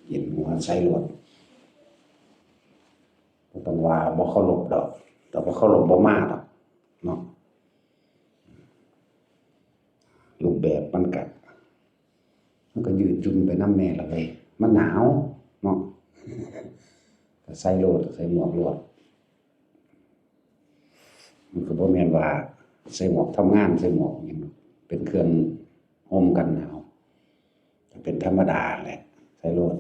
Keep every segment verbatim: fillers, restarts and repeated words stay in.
เห็นหัวใส่รถ บ่ต้องว่าบ่เคารพดอก แต่บ่เคารพบ่มาดอกเนาะ รูปแบบมันกะ มันก็ยืดหยุ่นไปนำแน่ล่ะเว้ย มันหนาวเนาะ ก็ใส่โลด ใส่หมวกโลด มันก็บ่แม่นว่าใส่หมวกทำงาน ใส่หมวกหยัง เป็นเครื่องห่มกันหนาว ก็เป็นธรรมดาแหละ ใส่โลด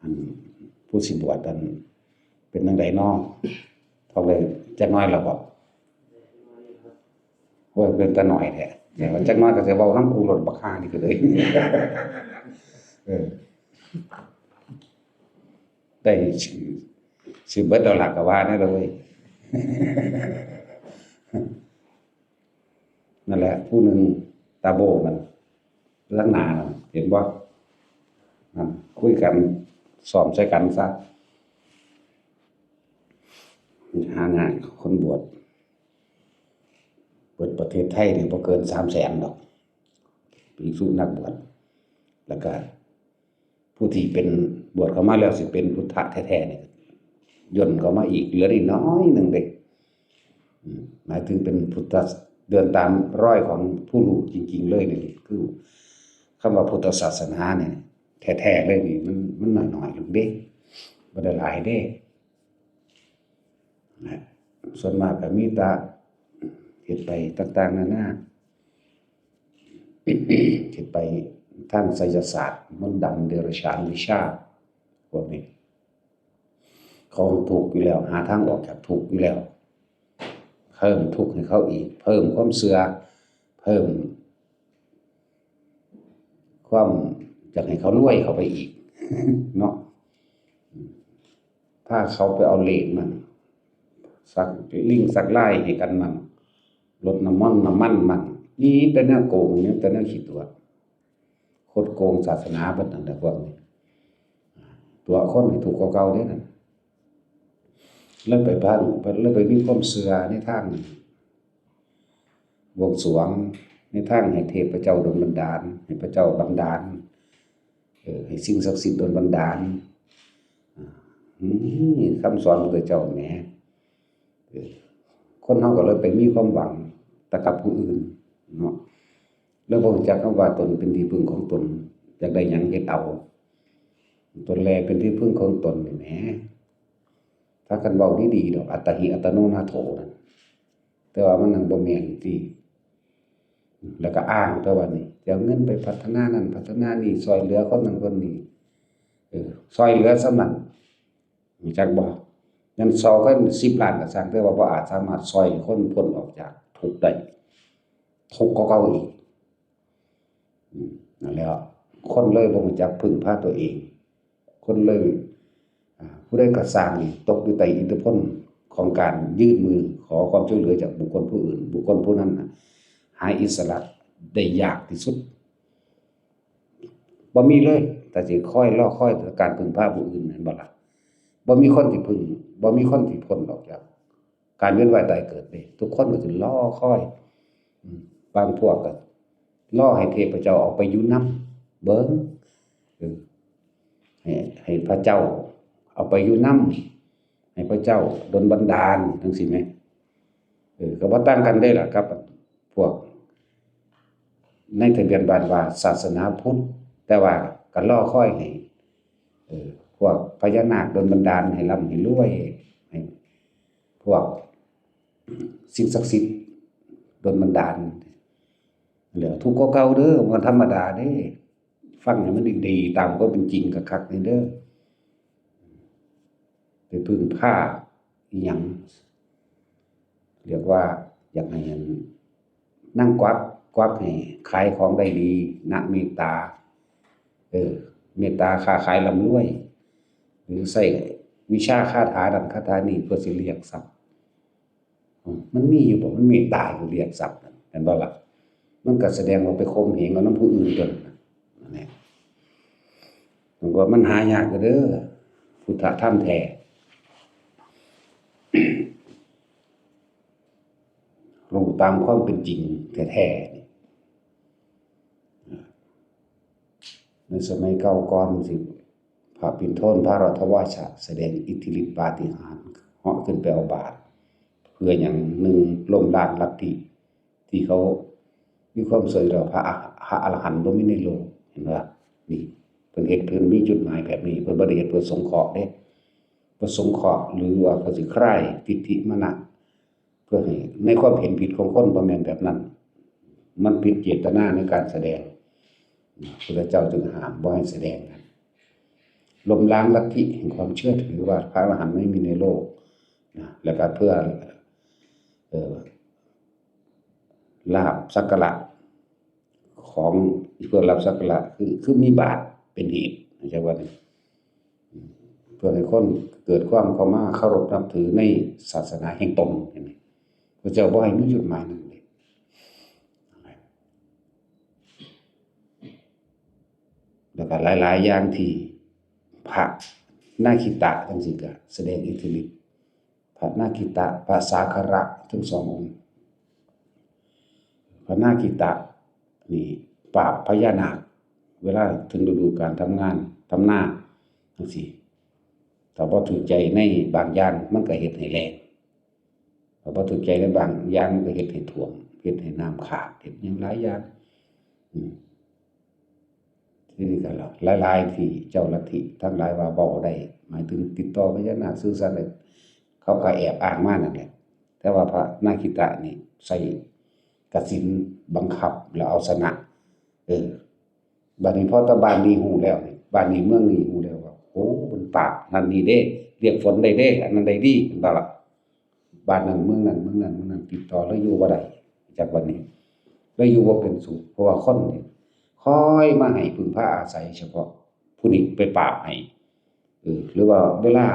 อันผู้สิบวชอันเป็นจั่งใดน้อ เท่าใดจักหน่อยแล้วบ่ โอ้ย เป็นตาหน่อยแท้ แต่ว่าจักหน่อยก็สิเว้านำกูโลดบักห่านี่ก็เลย เออ ได้สิ สิเบิดแล้วล่ะก็ว่าแนวละเว้ย นั่นแหละ ผู้หนึ่งตาโบนั่น ข้างหน้านั่น เห็นบ่ นั่น คุยกัน ซ้อมใส่กันซะ หางานคนบวช เบิดประเทศไทยนี่บ่เกินสามแสนดอก ภิกษุนักบวช แล้วก็ ผู้ที่เป็นบวชเข้ามาแล้วสิเป็นพุทธะแท้ๆนี่ ย่นเข้ามาอีก เหลือนิดน้อยหนึ่งเด้ อืม หมายถึงเป็นพุทธะ เดินตามรอยของผู้รู้จริงๆเลยนี่ คือคำว่าพุทธศาสนาเนี่ย แท้ๆเลยนี่ มัน มันน้อยๆลงเด้ บ่ได้หลายเด้ นะ ส่วนมากก็มีแต่เฮ็ดไปต่างๆนานา เฮ็ดไปทางไสยศาสตร์ มนต์ดำ เดรัจฉานวิชา พวกนี้ เขาทุกข์อยู่แล้ว หาทางออกจากทุกข์อยู่แล้ว เพิ่มทุกข์ให้เขาอีก เพิ่มความเชื่อ เพิ่มความอยากให้เขารวยเข้าไปอีก เนาะ พาเขาไปเอาเลขมัน สักลิงก์สักลายให้กันมัน ลดน้ำมัน น้ำมันมัน มีแต่แนวโกง มีแต่แนวขี้ตั๋ว คดโกงศาสนาเบิดนั่นแหละพวกนี้ ตั๋วคนให้ทุกข์กว่าเก่าเด้นั่น แล้วไปบ้าน แล้วไปมีความเชื่อในทางบวงสรวง ในทางให้เทพเจ้าดลบันดาล ให้พระเจ้าบันดาล เออ ให้สิ่งศักดิ์สิทธิ์ดลบันดาล อ่า อืม คำสอนพระเจ้าแหม เออ คนเฮาก็เลยไปมีความหวังแต่กับผู้อื่นเนาะ แล้วบ่รู้จักคำว่าตนเป็นที่พึ่งของตน อยากได้หยังเฮ็ดเอา ตนแลเป็นที่พึ่งของตนนี่แหม ถ้าคันเว้าดีๆดอก อัตตาหิอัตตโนนาโถนั่น แต่ว่ามันนั่นบ่แม่นติ แล้วก็อ้างแต่ว่านี่ จะเอาเงินไปพัฒนานั่นพัฒนานี่ ซ่อยเหลือคนนั้นคนนี้ เออ ซ่อยเหลือส่ำนั้น รู้จักบ่ เงินซองก็สิบล้านก็ซ่าง แต่ว่าบ่อาจสามารถซ่อยคนพ้นออกจากทุกข์ได้ ทุกข์กว่าเก่าอีก อืม นั่นแหละ คนเลยบ่รู้จักพึ่งพาตัวเอง คนเลย อ่า ผู้ใดก็ซ่างนี่ตกอยู่ใต้อิทธิพลของการยื่นมือขอความช่วยเหลือจากบุคคลผู้อื่น บุคคลผู้นั้นน่ะ หาอิสระได้ยากที่สุด บ่มีเลย แต่สิคอยรอคอยการพึ่งพาผู้อื่น แม่นบ่ล่ะ บ่มีคนสิพึ่ง บ่มีคนสิพ้นออกจากการเวียนว่ายตายเกิดเด้ ทุกคนก็สิรอคอย อืม บางพวกก็รอให้เทพเจ้าเอาไปอยู่นำ เบิ่ง เออ ให้ ให้พระเจ้าเอาไปอยู่นำ ให้พระเจ้าดลบันดาลจั่งซี้แหม เออ ก็บ่ต่างกันเด้ล่ะครับ พวกในทะเบียนบ้านว่าศาสนาพุทธ แต่ว่าก็รอคอยให้ เออ พวกพญานาคดลบันดาลให้ร่ำให้รวย ให้พวกสิ่งศักดิ์สิทธิ์ดลบันดาล แล้วทุกข์กว่าเก่าเด้อ บ่ธรรมดาเด้ ฟังให้มันดีๆ ตามความเป็นจริงคักๆนี่เด้อ ไปพึ่งพาอิหยัง เรียกว่าอยากให้อันนางกวัก กวักให้ขายของได้ดี นะเมตตา เออ เมตตาค้าขายร่ำรวย หรือใช้วิชาคาถานั้นคาถานี้เพื่อสิเรียกทรัพย์ อืม มันมีอยู่บ่ มันเมตตาอยู่เรียกทรัพย์นั่น แม่นบ่ล่ะ มันก็แสดงว่าไปข่มเหงเอานำผู้อื่นตัวนนน่ะ นั่นแหละ มันก็ มันหายากอยู่เด้อ พุทธธรรมแท้ รู้ตามความเป็นจริงแท้ๆนี่ อ่า ในสมัยเก่าก่อนสิ พระปิณฑนพระรัตวาชะแสดงอิทธิฤทธิปาฏิหาริย์ เหาะขึ้นไปเอาบาตร เพื่ออย่างหนึ่ง ล้มล้างลัทธิที่เขามีความเชื่อว่าพระอร- พระอรหันต์บ่มีในโลก เห็นบ่ นี่ เพิ่นเฮ็ด เพิ่นมีจุดหมายแบบนี้ เพิ่นบ่ได้เฮ็ดเพื่อสงเคราะห์เด้ บ่สงเคราะห์ หรือว่าเพื่อสิคลายทิฏฐิมานะ เพื่อให้ในความเห็นผิดของคน บ่แม่นแบบนั้น มันผิดเจตนาในการแสดง พุทธเจ้าจึงห้ามบ่ให้แสดงกัน ล้มล้างลัทธิแห่งความเชื่อถือว่าพระอรหันต์ไม่มีในโลกนะ แล้วก็เพื่อ เอ่อ ลาภสักการะ ของเพื่อลาภสักการะ คือ คือมีบาตรเป็นเหตุ เข้าใจบ่นี่ เพื่อให้คนเกิดความเข้ามาเคารพนับถือในศาสนาแห่งตน เห็นไหม พระเจ้าบ่ให้มีจุดหมายนั้นเลย แล้วก็หลายๆอย่างที่พระนาคิตะจังซี้ก็แสดงอิทธิฤทธิ์ พระนาคิตะ พระสาคระ ทั้งสององค์ พระนาคิตะนี่ปราบพญานาค เวลาถึงฤดูการทำงานทำนาจังซี้ ถ้าบ่ถืกใจในบางอย่าง มันก็เฮ็ดให้แล้ง ถ้าบ่ถืกใจในบางอย่าง มันก็เฮ็ดให้ท่วม เฮ็ดให้น้ำขาด เฮ็ดหยังหลายอย่าง อืม ทีนี้ก็หลายๆที่เจ้าลัทธิทั้งหลายว่าเว้าได้ หมายถึงติดต่อพญานาค สื่อสารได้ เขาก็แอบอ้างมานั่นแหละ แต่ว่าพระนาคิตะนี่ใช้กสิณบังคับแล้วเอาชนะ เออ บัดนี้พอตะบ้านนี้ฮู้แล้วนี่ บ้านนี้เมืองนี้ฮู้แล้วว่า โอ้ มันปราบนั่นนี่เด้ เรียกฝนได้เด้ อันนั้นได้ดี เห็นบ่ล่ะ บ้านนั้นเมืองนั้น เมืองนั้นเมืองนั้น ติดต่อแล้วอยู่บ่ได้ จากวันนี้ แล้วอยู่บ่เป็นสุข เพราะว่าคนนี่คอยมาให้พึ่งพาอาศัยเฉพาะผู้นี้ไปปราบให้ เออ หรือว่าเวลา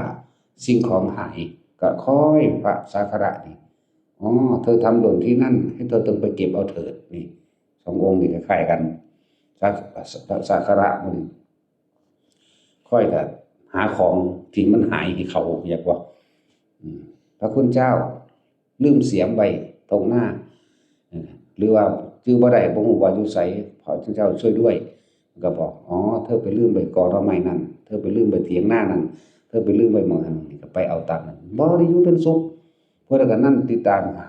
สิ่งของหาย ก็คอยพระสาคระนี่ อ๋อ เธอทำหล่นที่นั่น ให้เธอจงไปเก็บเอาเถิด นี่ สององค์นี่คล้ายๆกัน สา- พระสาคระมันคอยแต่หาของที่มันหายให้เขา อยากว่า อืม พระคุณเจ้าลืมเสียมไว้ตรงหน้า เออ หรือว่าจื่อบ่ได้ บ่ฮู้ว่าอยู่ไส พระคุณเจ้าช่วยด้วย ก็บอก อ๋อ เธอไปลืมไว้กอหน่อไม้นั่น เธอไปลืมไว้เถียงนานั่น เธอไปลืมไว้หม่องหั้น นี่ก็ไปเอาตามนั้น บ่ได้อยู่เป็นสุข พวกเดียวกันนั่นติดตามหา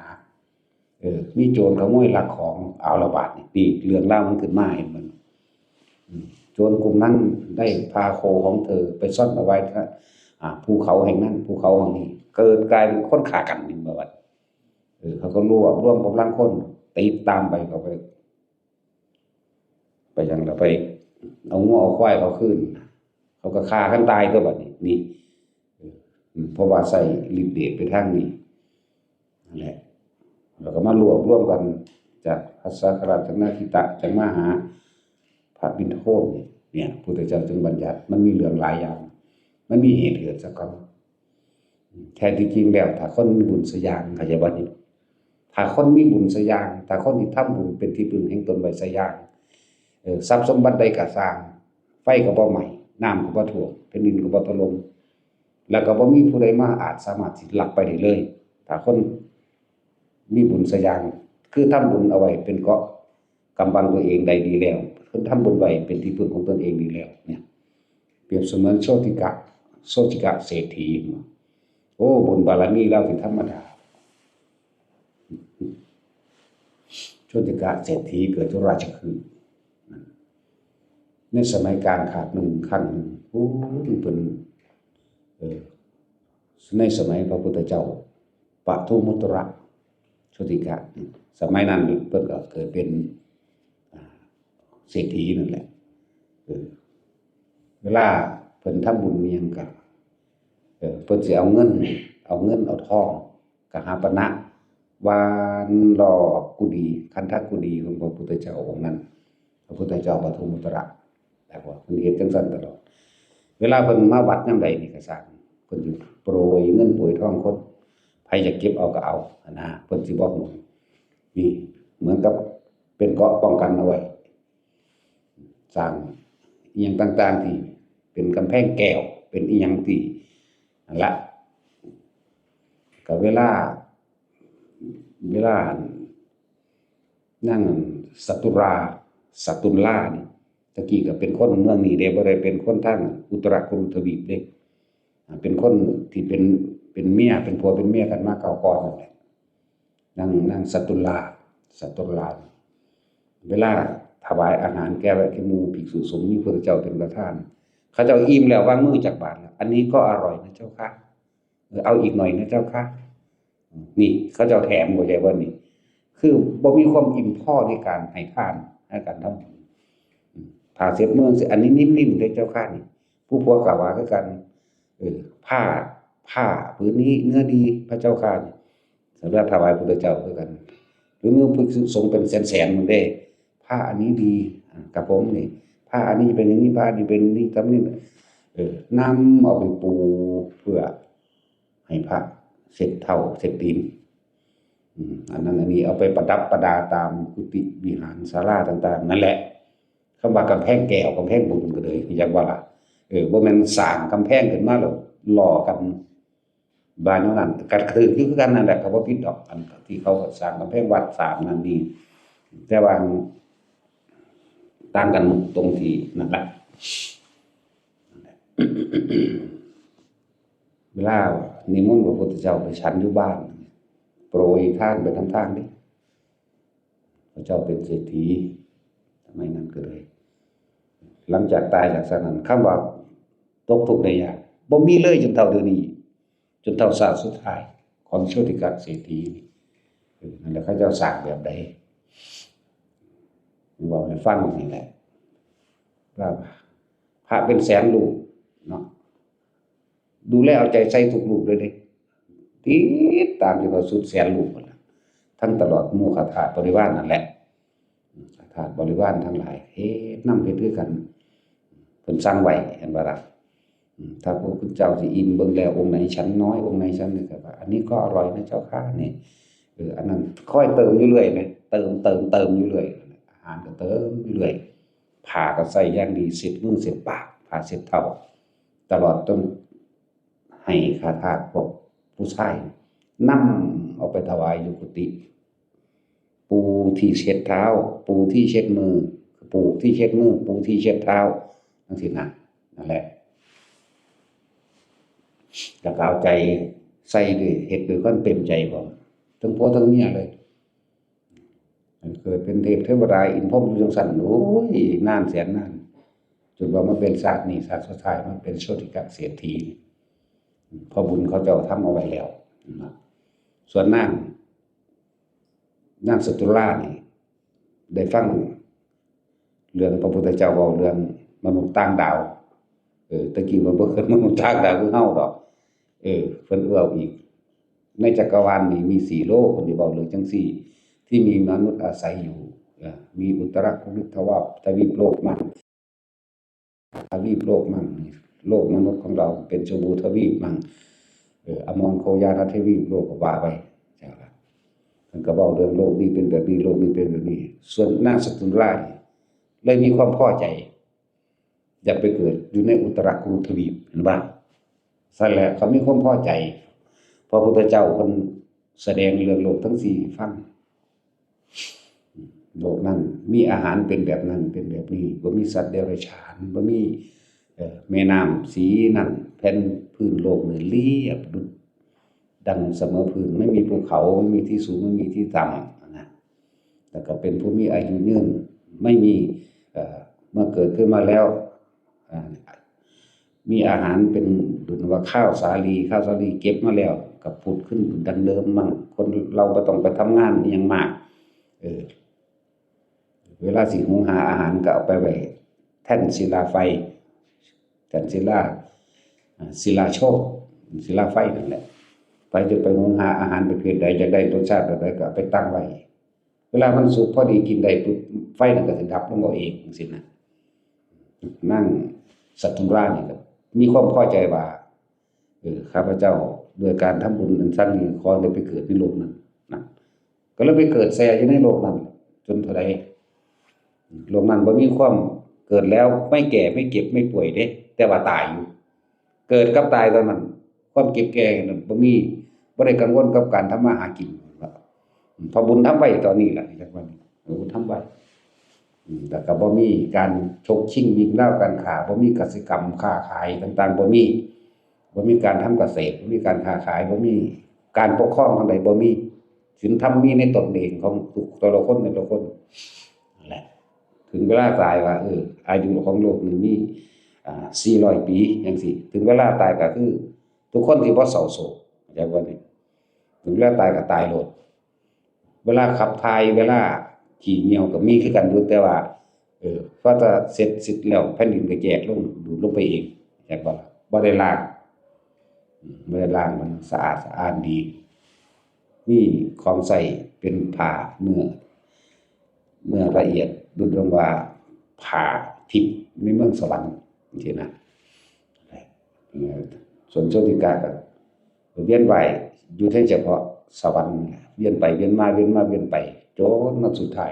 เออ มีโจรขโมยลักของ เอาละบาดนี่ นี่เรื่องราวมันขึ้นมา เห็นมัน อืม โจรกลุ่มนั้นได้พาโคของเธอไปซ่อนเอาไว้ที่ อ่า ภูเขาแห่งนั้น ภูเขาแห่งนี้ เกิดกลายเป็นคนฆ่ากัน เห็นบ่บัด เออ เขาก็รวบรวมกำลังคน ติดตามไป เขาไป ไปหยังล่ะ ไปเอางัวเอาควายเขาคืน เขาก็ฆ่ากันตายตัวบัดนี้ นี่ เออ อืม เพราะว่าใช้ฤทธิ์เดชไปทางนี้ นั่นแหละ แล้วก็มารวบรวมกัน จากพระสาคระ จากนาคิตะ จากมาหาพระปิณฑโคตนี่ เนี่ย พุทธเจ้าจึงบัญญัติ มันมีเรื่องหลายอย่าง มันมีเหตุเกิดซะก่อน แท้ที่จริงแล้ว ถ้าคนมีบุญสะอย่าง เข้าใจบ่นี่ ถ้าคนมีบุญสะอย่าง ถ้าคนที่ทำบุญเป็นที่พึ่งแห่งตนไว้สะอย่าง เออ ทรัพย์สมบัติใดก็ซ่าง ไฟก็บ่ไหม้ น้ำก็บ่ท่วม แผ่นดินก็บ่ถล่ม แล้วก็บ่มีผู้ใดมาอาจสามารถสิลักไปได้เลย ถ้าคนมีบุญสะอย่าง คือทำบุญเอาไว้เป็นเกราะกำบังตัวเองได้ดีแล้ว คือทำบุญไว้เป็นที่พึ่งของตนเองดีแล้ว เนี่ย เปรียบเสมือนโชติกะ โชติกะเศรษฐี โอ้ บุญบารมีลาวสิธรรมดา โชติกะเศรษฐีเกิดอยู่ราชคฤห์ ในสมัยกาลครั้งหนึ่ง ครั้งหนึ่ง โอ้ เพิ่น เอ่อ ในสมัยพระพุทธเจ้า ปทุมมุตระ โชติกะ สมัยนั้นเพิ่นก็เกิดเป็น อ่า เศรษฐีนั่นแหละ เออ เวลาเพิ่นทำบุญมีหยังก็ เออ เพิ่นสิเอาเงิน เอาเงินเอาทอง กหาปณะ หว่านรอบกุฏิ คันธกุฏิของพระพุทธเจ้าองค์นั้น พระพุทธเจ้าปทุมมุตระ แต่ว่าเพิ่นเฮ็ดจั่งซั้นตลอด เวลาเพิ่นมาวัดยามใดนี่ก็ซ่าง เพิ่นสิโปรยเงินโปรยทองคน ไผอยากเก็บเอาก็เอาหั้นนะ เพิ่นสิบ่ห่วง นี่เหมือนกับเป็นเกราะป้องกันเอาไว้ ซ่างอิหยังต่างๆที่เป็นกำแพงแก้ว เป็นอิหยังที่ นั่นละ ก็เวลา เวลานางสัตตุรา สัตตุลลานี่ ตะกี้ก็เป็นคนเมืองนี้เด้ บ่ได้เป็นคนทางอุตรกุรุทวีปเด้ อ่า เป็นคนที่เป็น เป็นเมีย เป็นผัวเป็นเมียกันมาเก่าก่อนนั่นแหละ นาง นางสัตตุลา สัตตุลา เวลาถวายอาหารแก่ แก่หมู่ภิกษุสงฆ์ มีพระเจ้าเป็นประธาน เขาเจ้าอิ่มแล้ววางมือจากบาตรแล้ว "อันนี้ก็อร่อยนะเจ้าค่ะ เออ เอาอีกหน่อยนะเจ้าค่ะ" นี่เขาเจ้าแถมบ่ใช่ว่านี่ คือบ่มีความอิ่มพอในการให้ทาน ในการทำบุญ อืม ผ้าเช็ดมือสิ "อันนี้นิ่มๆเด้อเจ้าค่ะนี่" ผู้ผัวกล่าวว่าคือกัน เออ "ผ้า ผ้าผืนนี้เนื้อดีพระเจ้าค่ะนี่" สำหรับถวายพุทธเจ้าคือกัน หรือมีภิกษุสงฆ์เป็นแสนๆหมดเด้ "ผ้าอันนี้ดี อ่า กับผมนี่ ผ้าอันนี้เป็นอย่างนี้ ผ้าอันนี้เป็นอย่างนี้ ทำนี่" เออ นำเอาไปปูเพื่อให้พระเช็ดเท้าเช็ดตีน อืม อันนั้นอันนี้เอาไปประดับประดาตามกุฏิวิหารศาลาต่างๆนั่นแหละ คำว่ากำแพงแก้ว กำแพงบุญก็เลย อยากว่าล่ะ เออ บ่แม่นสร้างกำแพงขึ้นมาแล้วหล่อกัน บ้านนั้น ก็ถืกอยู่คือกันนั่นแหละ ก็บ่ผิดดอก อันที่เขาสร้างกำแพงวัดสร้างนั่นนี่ แต่ว่าต่างกันตรงที่นั่นแหละ เวลานิมนต์พระพุทธเจ้าไปฉันอยู่บ้าน โปรยทานไปนำทางเด้ พระเจ้าเป็นเศรษฐี สมัยนั้นก็เลย หลังจากตายจากสมัยนั้น คำว่าตกทุกข์ได้ยาก บ่มีเลยจนเท่าเดี๋ยวนี้ จนเท่าชาติสุดท้ายของโชติกะเศรษฐีนี่ เออ นั่นแหละ เขาเจ้าสร้างแบบใด เว้าให้ฟังนี่แหละ ว่าพระเป็นแสนรูปเนาะ ดูแลเอาใจใส่ทุกรูปเลยเด้ ติดตามจนว่าสุดแสนรูปนั่นแหละ ทั้งตลอดหมู่ข้าทาสบริวารนั่นแหละ ข้าทาสบริวารทั้งหลาย เฮ็ดนำเฮ็ดคือกัน เพิ่นสั่งไว้ เห็นบ่ล่ะ อืม ถ้าพระพุทธเจ้าสิอิ่มเบิ่งแล้ว องค์ไหนฉันน้อย องค์ไหนฉันนี่ก็ว่า "อันนี้ก็อร่อยนะเจ้าข้า" นี่ เออ อันนั้นคอยเติมอยู่เรื่อยนะ เติม เติม เติมอยู่เรื่อย อาหารก็เติมอยู่เรื่อย ผ้าก็ใส่อย่างดี เช็ดมือเช็ดปาก ผ้าเช็ดเท้า ตลอดจนให้ข้าทาสพวกผู้ชายนำเอาไปถวายอยู่กุฏิ ปูที่เช็ดเท้า ปูที่เช็ดมือ ปูที่เช็ดมือ ปูที่เช็ดเท้า จั่งซี้นะ นั่นแหละ แล้วก็เอาใจใส่ด้วย เฮ็ดด้วยความเต็มใจพร้อม ทั้งผัวทั้งเมียเลย เกิดเป็นเทพเทวดาอินทร์พรหมอยู่จั่งซั้น โอ้ย นานแสนนาน จนว่ามาเป็นชาตินี้ชาติสุดท้าย มาเป็นโชติกะเศรษฐี เพราะบุญเขาเจ้าทำเอาไว้แล้วนะ ส่วนนาง นางสัตตุลานี่ ได้ฟังเรื่องพระพุทธเจ้าเว้าเรื่องมนุษย์ต่างดาว เออ ตะกี้มันบ่เคยมนุษย์ต่างดาวคือเฮาดอก เออ เพิ่นเว้าอีก ในจักรวาลนี้มีสี่โลก เพิ่นสิเว้าเรื่องจั่งซี้ ที่มีมนุษย์อาศัยอยู่ เออ มีอุตรกุรุทวทวีปโลกมั่ง ทวีปโลกมั่ง โลกมนุษย์ของเราเป็นชมพูทวีปมั่ง เออ อมรโคยาททวีปโลกก็ว่าไป จั่งซี้ล่ะ เพิ่นก็เว้าเรื่องโลกนี้เป็นแบบนี้ โลกนี้เป็นแบบนี้ ส่วนนางสัตตุลานี่เลยมีความพอใจ อยากไปเกิดอยู่ในอุตรกุรุทวีป เห็นบ่ ซั่นแหละ เขามีความพอใจ พระพุทธเจ้าเพิ่นแสดงเรื่องโลกทั้งสี่ให้ฟัง โลกนั้นมีอาหารเป็นแบบนั้น เป็นแบบนี้ บ่มีสัตว์เดรัจฉาน บ่มี เอ่อ แม่น้ำสีนั่น แผ่นพื้นโลกนี่เรียบดุจดังเสมอพื้น ไม่มีภูเขา ไม่มีที่สูง ไม่มีที่ต่ำนะ แล้วก็เป็นผู้มีอายุยืน ไม่มี เอ่อ เมื่อเกิดขึ้นมาแล้ว อ่า มีอาหารเป็นดุจว่าข้าวสาลี ข้าวสาลีเก็บมาแล้วก็ผุดขึ้นดังเดิมมั่ง คนเราบ่ต้องไปทำงานอิหยังมาก เออ เวลาสิหุงหาอาหารก็เอาไปไว้แท่นศิลาไฟ แท่นศิลา อ่า ศิลาโชค ศิลาไฟนั่นแหละ ไฟจะไปหุงหาอาหารประเภทใด อยากได้รสชาติแบบใดก็เอาไปตั้งไว้ เวลามันสุกพอดีกินได้ปุ๊บ ไฟนั่นก็สิดับลงเอาเองจั่งซี้นะ นางสัตตุลานี่ก็มีความพอใจว่า เออ ข้าพเจ้าด้วยการทำบุญอันซั้นนี้ ขอได้ไปเกิดในโลกนั้นนะ ก็เลยไปเกิดแซ่อยู่ในโลกนั้น จนเท่าใด โลกนั้นบ่มีความเกิดแล้วไม่แก่ไม่เจ็บไม่ป่วยเด้ แต่ว่าตายอยู่ เกิดกับตายเท่านั้น ความเจ็บแก่นั่นบ่มี บ่ได้กังวลกับการทำมาหากิน เพราะบุญทำไว้ตอนนี้ล่ะ จักว่านี่ เออ บุญทำไว้ อืม แล้วก็บ่มีการฉกชิงวิ่งราวการค้า บ่มีกสิกรรมค้าขายต่างๆ บ่มี บ่มีการทำเกษตร บ่มีการค้าขาย บ่มีการปกครองทางใด บ่มี ศีลธรรมมีในตนเองของทุกแต่ละคน แต่ละคน นั่นแหละ ถึงเวลาตายว่า เออ อายุของโลกนี่มี อ่า สี่ร้อย ปี จังซี้ ถึงเวลาตายก็คือ ทุกคนสิบ่เศร้าโศก เข้าใจบ่นี่ ถึงเวลาตายก็ตายโลด เวลาขับถ่าย เวลาขี้เหยี่ยวก็มีคือกันอยู่ แต่ว่า เออ พอจะเสร็จสิ้นแล้ว แผ่นดินก็แยกลง ดูดลงไปเอง เข้าใจบ่ล่ะ บ่ได้ล้าง อืม บ่ได้ล้าง มันสะอาดสะอ้านดี มีของใช้เป็นผ้าเนื้อ เนื้อละเอียด ดุจดังว่าผ้าทิพย์ในเมืองสวรรค์ จังซี้นะ เออ ส่วนโชติกาก็เวียนว่ายอยู่แต่เฉพาะสวรรค์นี่แหละ เวียนไปเวียนมา เวียนมาเวียนไป จนมาสุดท้าย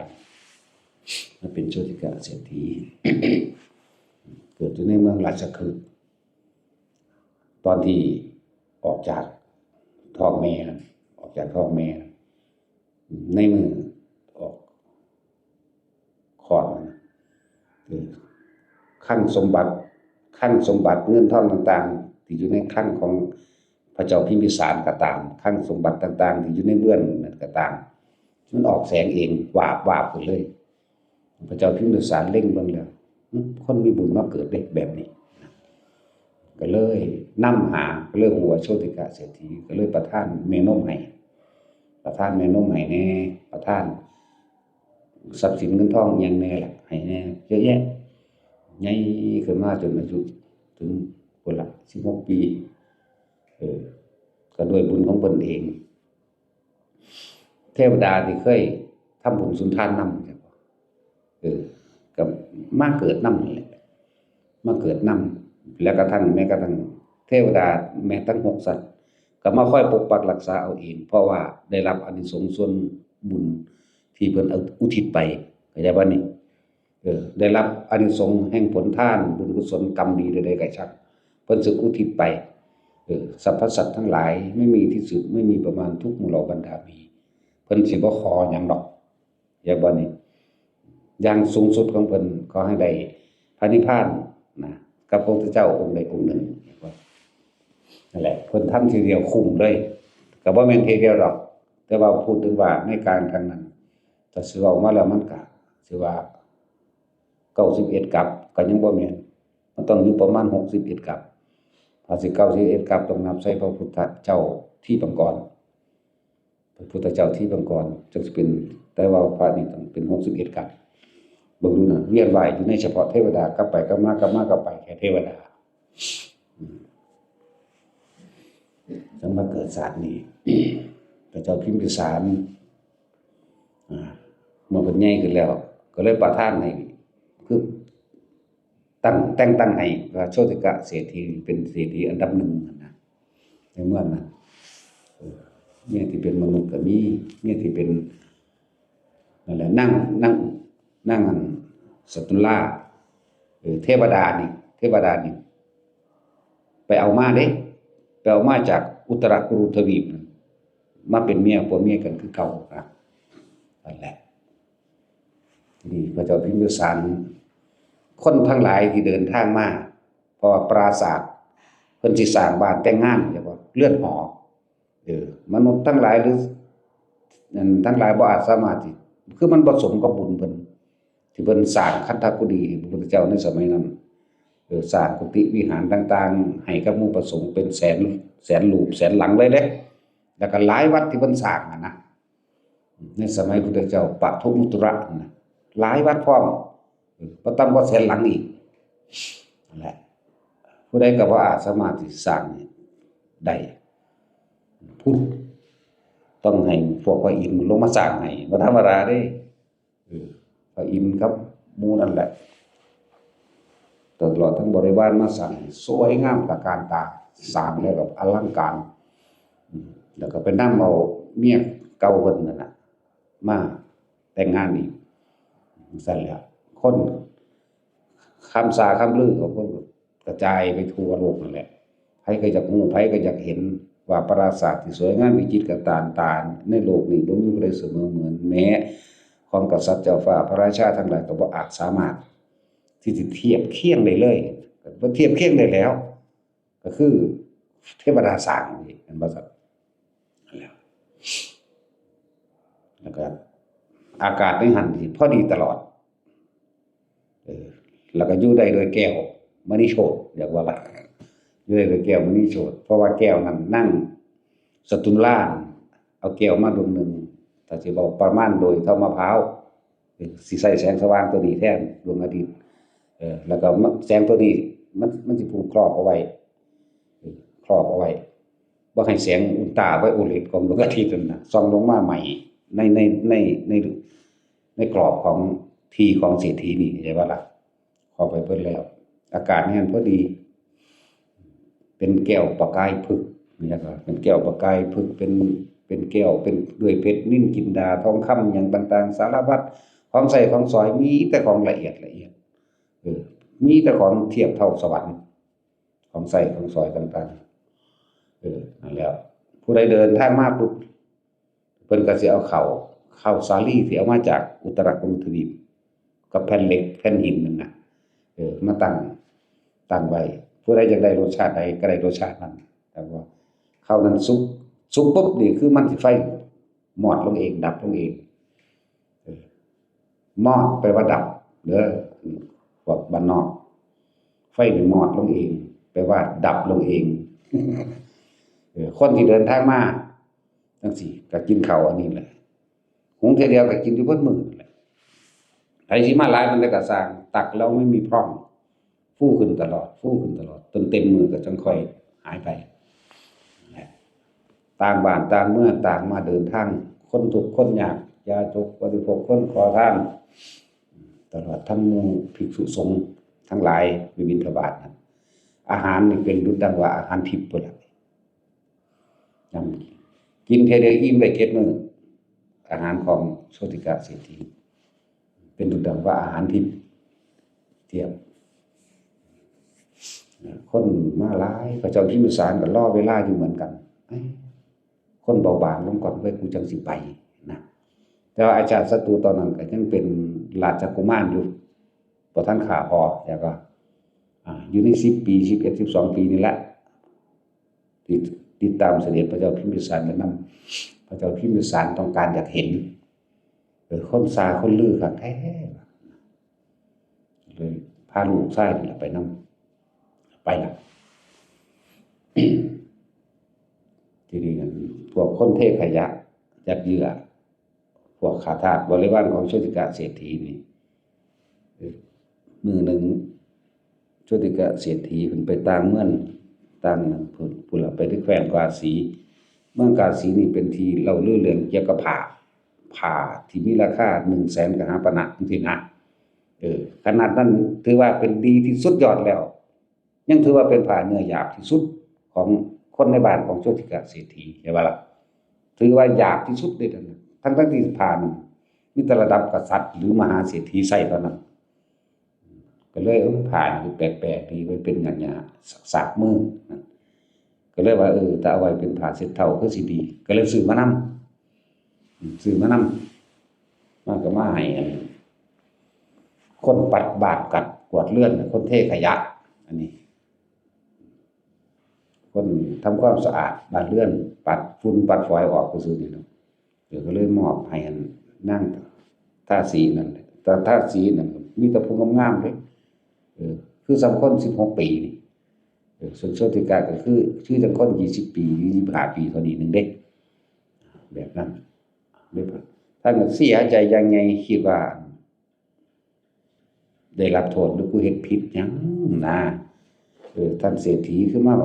มาเป็นโชติกาเศรษฐี เกิดอยู่ในเมืองราชคฤห์ ตอนที่ออกจากท้องแม่นะ ออกจากท้องแม่นะ ในมื้อออกคลอดนะ คือคลังสมบัติ คลังสมบัติเงินทองต่างๆ ที่อยู่ในคลังของพระเจ้าพิมพิสารก็ตาม คลังสมบัติต่างๆ ที่อยู่ในเฮือนนั่นก็ตาม มันออกแสงเอง วาบวาบขึ้นเลย พระเจ้าพิมพิสารเล็งเบิ่งแล้ว หึ คนมีบุญมาเกิดเด้แบบนี้ ก็เลยนำหา ก็เลยฮู้ว่าโชติกะเศรษฐี ก็เลยประทานแม่นมให้ ประทานแม่นมให้แหน่ ประทานทรัพย์สินเงินทองอิหยังแหน่ล่ะ ให้แหน่ เยอะแยะ ใหญ่ขึ้นมาจนอายุถึงพุ้นล่ะ สิบหก ปี เออ ก็ด้วยบุญของเพิ่นเอง เทวดาที่เคยทำบุญสุนทานนำ เออ ก็มาเกิดนำนี่แหละ มาเกิดนำ แล้วกระทั่ง แม้กระทั่งเทวดา แม้ทั้งหกสัตว์ ก็มาคอยปกปักรักษาเอาเอง เพราะว่าได้รับอานิสงส์ส่วนบุญที่เพิ่นเอาอุทิศไป เข้าใจบ่นี่ เออ ได้รับอานิสงส์แห่งผลทาน บุญกุศลกรรมดีใดๆ ก็ช่าง เพิ่นสิอุทิศไป เออ สรรพสัตว์ทั้งหลาย ไม่มีที่สุด ไม่มีประมาณ ทุกหมู่เหล่าบรรดามี เพิ่นสิบ่ขอหยังดอก เข้าใจบ่นี่ อย่างสูงสุดของเพิ่น ขอให้ได้พระนิพพานนะ กับพระพุทธเจ้าองค์ใดองค์หนึ่ง นั่นแหละ เพิ่นทำทีเดียวคุ้มเลย ก็บ่แม่นทีเดียวดอก แต่ว่าพูดถึงว่าในการครั้งนั้น ถ้าสิเว้ามาแล้วมันก็สิว่า เก้าสิบเอ็ด กัป ก็ยังบ่แม่น มันต้องอยู่ประมาณ หกสิบเอ็ด กัป ถ้าสิ เก้าสิบเอ็ด กัป ต้องนับใส่พระพุทธเจ้าทิพย์ปกรณ์ พระพุทธเจ้าทิพย์ปกรณ์ จั่งสิเป็น แต่ว่าพระนี่ต้องเป็น หกสิบเอ็ด กัป เบิ่งดูนะ เวียนว่ายอยู่ในเฉพาะเทวดา กลับไปกลับมา กลับมากลับไป แค่เทวดา อืม จั่งมาเกิดชาตินี้ พระเจ้าพิมพิสาร อ่า เมื่อเพิ่นใหญ่ขึ้นแล้ว ก็เลยประทานให้ คือ ตั้ง แต่งตั้งให้ว่าโชติกะเศรษฐีเป็นเศรษฐีอันดับหนึ่งนั่นนะ ในเมืองนั้น เออ เมียที่เป็นมนุษย์ก็มี เมียที่เป็น นั่นแหละ นาง นาง นางอันสัตตุลา เออ เทวดานี่ เทวดานี่ ไปเอามาเด้ ไปเอามาจากอุตรกุรุทวีปนั่น มาเป็นเมีย ผัวเมียกันคือเก่านะ นั่นแหละ ทีนี้พระเจ้าพิมพิสาร คนทั้งหลายที่เดินทางมา เพราะว่าปราสาทเพิ่นสิสร้างบ้านแต่งงาน เรียกว่าเรือนหอ เออ มนุษย์ทั้งหลายหรือ อัน ทั้งหลายบ่อาจสามารถที่ คือมันบ่สมกับบุญเพิ่น ที่เพิ่นสร้างคันธกุฎีให้พระพุทธเจ้าในสมัยนั้น เออ สร้างกุฏิวิหารต่างๆ ให้กับหมู่พระสงฆ์เป็นแสน แสนรูป แสนหลังเลยเด้ แล้วก็หลายวัดที่เพิ่นสร้างอะนะ ในสมัยพุทธเจ้าปฐมุตระนะ หลายวัดพร้อม เออ บ่ต่ำกว่าแสนหลังอีก นั่นแหละ ผู้ใดก็บ่อาจสามารถที่สร้างได้ พุทธ ต้องให้พวกพระอินทร์ลงมาสร้างให้ บ่ธรรมดาเด้ เออ พระอินทร์กับหมู่นั่นแหละ ตลอดทั้งบริวารมาสร้างให้สวยงามตระการตา สร้างแล้วแบบอลังการ อืม แล้วก็ไปนำเอาเมียเก่าเพิ่นนั่นน่ะ มาแต่งงานอีก ซั่นแหละ คน คำสาคำลือของเพิ่นก็กระจายไปทั่วโลกนั่นแหละ ไผก็อยากรู้ ไผก็อยากเห็นว่าปราสาทที่สวยงามวิจิตรตระการตาในโลกนี้บ่มีผู้ใดเสมอเหมือน แม้ ของกษัตริย์เจ้าฟ้าพระราชาทั้งหลายก็บ่อาจสามารถที่สิเทียบเคียงได้เลย บ่เทียบเคียงได้แล้ว ก็คือเทวดาสร้างนี่ แม่นบ่ครับ นั่นแหละ แล้วก็อากาศในหั้นนี่พอดีตลอด เออ แล้วก็อยู่ได้โดยแก้วมณีโชติ เรียกว่าล่ะ อยู่ได้โดยแก้วมณีโชติ เพราะว่าแก้วนั้นนางสะดุลลา เอาแก้วมาดวงหนึ่ง ถ้าสิเว้าประมาณโดยธรรมะพร้าว เออ สิใช้แสงสว่างตัวนี้แทนดวงอาทิตย์ เออ แล้วก็มัน แสงตัวนี้มัน มันสิผูกครอบเอาไว้ เออ ครอบเอาไว้ บ่ให้แสงอุลตราไวโอเลตของดวงอาทิตย์นั่นน่ะ ส่องลงมาไหม้ใน ใน ใน ใน ในกรอบของที่ของเศรษฐีนี่ เข้าใจบ่ล่ะ ครอบไว้เบิดแล้ว อากาศในหั้นพอดี เป็นแก้วประกายผึก นี่นะครับ เป็นแก้วประกายผึก เป็น เป็นแก้ว เป็นด้วยเพชรนิลจินดา ทองคำ หยังต่างๆ สารพัด ของใช้ของสอย มีแต่ของละเอียดละเอียด เออ มีแต่ของเทียบเท่าสวรรค์ ของใช้ของสอยต่างๆ เออ นั่นแหละ ผู้ใดเดินทางมาปุ๊บ เพิ่นก็สิเอาข้าว ข้าวสาลีที่เอามาจากอุตรกุรุทวีป กับแผ่นเหล็ก แผ่นหินนั่นน่ะ เออ มาตั้ง ตั้งไว้ ผู้ใดอยากได้รสชาติใดก็ได้รสชาตินั้น แต่ว่าข้าวนั้นสุก สุกปุ๊บนี่คือมันสิไฟมอดลงเอง ดับลงเอง เออ มอดแปลว่าดับเด้อ อืม พวกบ้านนอก ไฟนี่มอดลงเอง แปลว่าดับลงเอง เออ คนที่เดินทางมาจั่งซี้ ก็กินข้าวอันนี้แหละ หุงเทื่อเดียวก็กินอยู่เบิดมื้อนั่นแหละ ไผสิมาหลายปานใดก็ซ่าง ตักแล้วไม่มีพร่อง ฟูขึ้นตลอด ฟูขึ้นตลอด จนเต็มมื้อก็จั่งค่อยหายไป นะ ต่างบ้านต่างเมือง ต่างมาเดินทาง คนทุกข์คนยาก ยาจกบริโภค คนขอทาน ตลอดทั้งหมู่ภิกษุสงฆ์ทั้งหลายไปบิณฑบาตนะ อาหารนี่เป็นดุจดังว่าอาหารทิพย์พุ้นล่ะ นำกินเทื่อเดียวอิ่มได้เจ็ดมื้อ อาหารของโชติกะเศรษฐี เป็นดุจดังว่าอาหารทิพย์ เทียบ คนมาหลาย พระเจ้าพิมพิสารก็รอเวลาอยู่เหมือนกัน เอ้ย คนเบาบางลงก่อนเว้ย กูจั่งสิไปนะ แต่ว่าอาชาติศัตรูตอนนั้นก็ยังเป็นราชกุมารอยู่ บ่ทันฆ่าพ่อ แล้วก็ อ่า อยู่ในสิบปี สิบเอ็ด สิบสองปีนี่แหละ ติด ติดตามเสด็จพระเจ้าพิมพิสารและนำ พระเจ้าพิมพิสารต้องการอยากเห็น เออ คนซาคนลือคักแท้ เลยพาลูกชายนี่แหละไปนำ ไปละ ทีนี้พวกคนเทขยะ ยัดเยียด พวกข้าทาสบริวารของโชติกะเศรษฐีนี่ เออ มื้อหนึ่ง โชติกะเศรษฐีเพิ่นไปต่างเมือง ต่างเมืองพุ้น พุ้นล่ะ ไปที่แคว้นกาสี เมืองกาสีนี่เป็นที่เล่าลือเรื่องเกี่ยวกับผ้า ผ้าที่มีราคาหนึ่งแสนกหาปณะจั่งซี้นะ เออ ขนาดนั้นถือว่าเป็นดีที่สุดยอดแล้ว ยังถือว่าเป็นผ้าเนื้อหยาบที่สุดของคนในบ้านของโชติกะเศรษฐี เห็นบ่ล่ะ ถือว่าหยาบที่สุดเลยนะ ทั้งๆที่ผ้านี่มีแต่ระดับกษัตริย์หรือมหาเศรษฐีใส่เท่านั้น ก็เลย เออ ผ้านี่แปลกๆดี มันเป็นหยังๆ สากๆมือนะ ก็เลยว่า เออ ถ้าเอาไว้เป็นผ้าเช็ดเท้าคือสิดี ก็เลยซื้อมานำ อืม ซื้อมานำ มันก็มาให้อัน คนปัดบาดกัดกวาดเรือน คนเทขยะ อันนี้ คนทำความสะอาดบ้านเรือน ปัดฝุ่นปัดฝอยออกซื่อๆนี่เนาะ เออ ก็เลยมอบให้อันนางทาสีนั่นแหละ แต่ทาสีนั่นมีแต่ผู้งามๆเด้ เออ คือส่ำคนสิบหกปีนี่ เออ ส่วนโชติกะก็คือ คือจั่งคนยี่สิบปี ยี่สิบห้าปีเท่านี้หนึ่งเด้ แบบนั้น แบบนั้น ท่านก็เสียใจอย่างใหญ่ คิดว่า ได้รับโทษหรือกูเฮ็ดผิดหยังนะ เออ ท่านเศรษฐีคือมา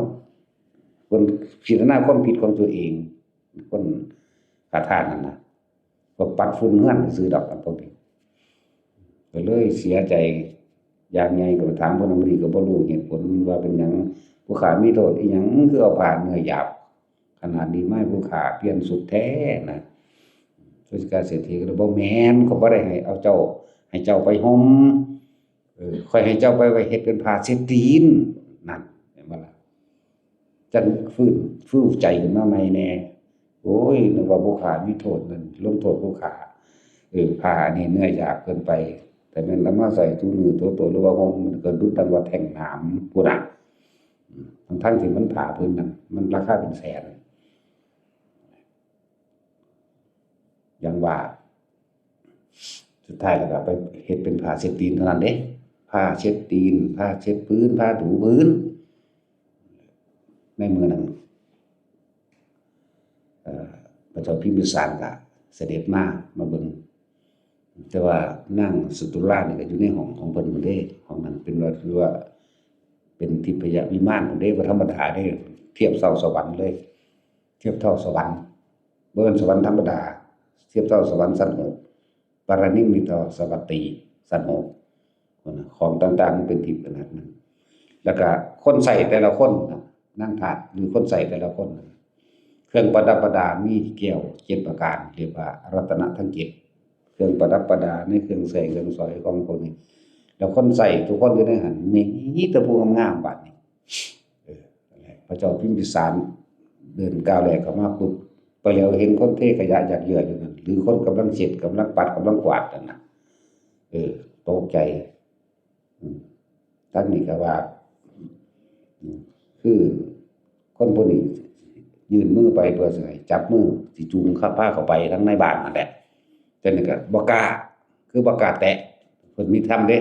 คนพิจารณาความผิดของตัวเอง คนข้าทาสนั่นนะ ก็ปัดฝุ่นเฮือนซื่อดอก อันพวกนี้ ก็เลยเสียใจอย่างใหญ่ ก็ไปถามพลเมืองดีก็บ่รู้เหตุผลว่าเป็นหยัง ผู้ข้ามีโทษอีหยัง คือเอาผ้าเนื้อหยาบขนาดนี้มาให้ผู้ข้าเปลี่ยนชุดแท้นะ โชติกะเศรษฐีก็เลย บ่แม่น ข้อยบ่ได้ให้เอาเจ้า ให้เจ้าไปห่ม เออ ข้อยให้เจ้าไปไว้เฮ็ดเป็นผ้าเช็ดตีน นั่น เห็นบ่ล่ะ จั่งฟื้น ฟูใจขึ้นมาใหม่แน่ โอ้ย นึกว่าผู้ข้ามีโทษนั่น ลงโทษผู้ข้า เอ คือผ้าอันนี้เนื้อหยาบเกินไป แต่แม่นเอามาใส่ถูเนื้อถูตัว หรือว่าห่ม มันก็ดุดดังว่าแท่งหนามพุ้นน่ะ อืม ทั้งๆที่มันผ้าพื้นนั้น มันราคาเป็นแสน อย่างว่า สุดท้ายแล้วก็ไปเฮ็ดเป็นผ้าเช็ดตีนเท่านั้นเด้ ผ้าเช็ดตีน ผ้าเช็ดพื้น ผ้าถูพื้น ในมื้อนั้น เอ่อ พระเจ้าพิมพิสารก็เสด็จมา มาเบิ่ง แต่ว่านางสตุลานี่ก็อยู่ในห้องของเพิ่นพุ้นเด้ ห้องนั้นเป็นว่า ถือว่าเป็นทิพยวิมานพุ้นเด้ บ่ธรรมดาเด้ เทียบเท่าสวรรค์เลย เทียบเท่าสวรรค์ บ่แม่นสวรรค์ธรรมดา เทียบเท่าสวรรค์ชั้นหก ปรินิมมิตสวัตตีชั้นหก พุ้นน่ะ ของต่างๆมันเป็นทิพย์ขนาดนั้น แล้วก็คนใช้แต่ละคนน่ะ นางทาสหรือคนใช้แต่ละคนน่ะ เครื่องประดับประดามีแก้วเจ็ดประการ เรียกว่ารัตนะทั้งเจ็ด เครื่องประดับประดาในเครื่องใช้เครื่องสอยของพวกนี้ แล้วคนใช้ทุกคนอยู่ในหั้น มีแต่ผู้งามๆ บาดนี้ เออ นั่นแหละ พระเจ้าพิมพิสารเดินก้าวแรกเข้ามาปุ๊บ ไปแล้วเห็นคนเทขยะหยาดเหยื่ออยู่นั่น หรือคนกำลังเช็ด กำลังปัด กำลังกวาดนั่นน่ะ เออ ตกใจ อืม ทั้งนี้ก็ว่า อืม คือคนพวกนี้ยื่นมือไปเพื่อสิให้จับมือ สิจูงเข้า พาเข้าไปทั้งในบ้านนั่นแหละ แต่นี่ก็บ่กล้า คือบ่กล้าแตะ เพิ่นมีธรรมเด้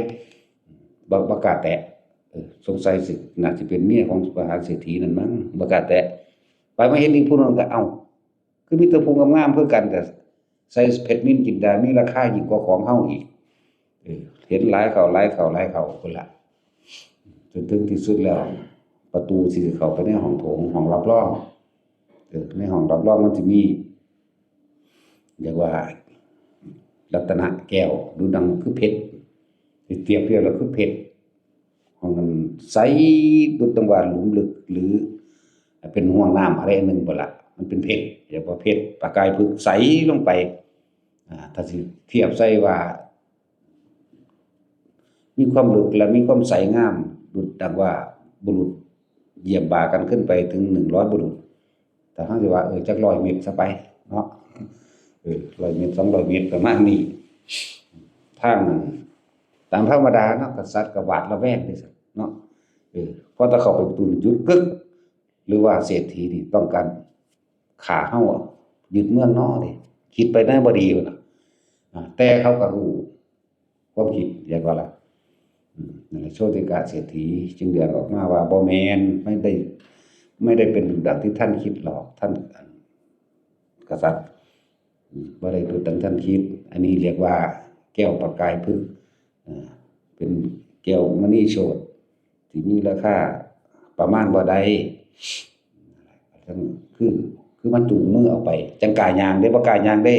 บ่ บ่กล้าแตะ เออ สงสัยสิ น่าสิเป็นเมียของมหาเศรษฐีนั่นมั้ง บ่กล้าแตะ ไปมาเห็นอีกผู้หนึ่งก็ เอ้า คือมีแต่ผู้งามๆคือกัน แต่ใส่เพชรนิลจินดา มีราคายิ่งกว่าของเฮาอีก เออ เห็นหลายเข้า หลายเข้า หลายเข้าพุ้นล่ะ จนถึงที่สุดแล้ว ประตูที่สิเข้าไปในห้องโถง ห้องรับรอง เออ ในห้องรับรองมันสิมี เรียกว่า รัตนะแก้ว ดุจดังคือเพชร เปรียบเทียบแล้วคือเพชร ห้องนั้นใสดุจดังว่าหลุมลึก หรือเป็นห้วงน้ำอะไรอันหนึ่งพุ้นล่ะ มันเป็นเพชร เรียกว่าเพชร ประกายผึกใสลงไป อ่า ถ้าสิเทียบใส่ว่า มีความลึกและมีความใสงาม ดุจดังว่าบุรุษเหยียบบ่ากันขึ้นไปถึงหนึ่งร้อยบุรุษ แต่เฮาสิว่า เออ จักร้อยเมตรซะไปเนาะ เออ ร้อยเมตร สองร้อยเมตร ประมาณนี้ ทางนั้น ตามธรรมดาเนาะ กษัตริย์ก็หวาดระแวงเด้เนาะ เออ พอแต่เข้าไปประตูนี่หยุดกึก หรือว่าเศรษฐีนี่ต้องการฆ่าเฮาอะ ยึดเมืองน้อเด้ คิดไปในบ่ดีพุ้นน่ะ อ่า แต่เขาก็รู้ความคิด เห็นบ่ล่ะ อืม นั่นแหละ โชติกะเศรษฐีจึงเดือดออกมาว่า บ่แม่น ไม่ได้ ไม่ได้เป็นดุจดังที่ท่านคิดหรอก ท่าน กษัตริย์ อืม บ่ได้ดุจดังท่านคิด อันนี้เรียกว่าแก้วประกายผึก อ่า เป็นแก้วมณีโชติ ที่มีราคาประมาณบ่ได้ คือ คือมาจูงมือเอาไป จั่งกล้าย่างเด้ บ่กล้าย่างเด้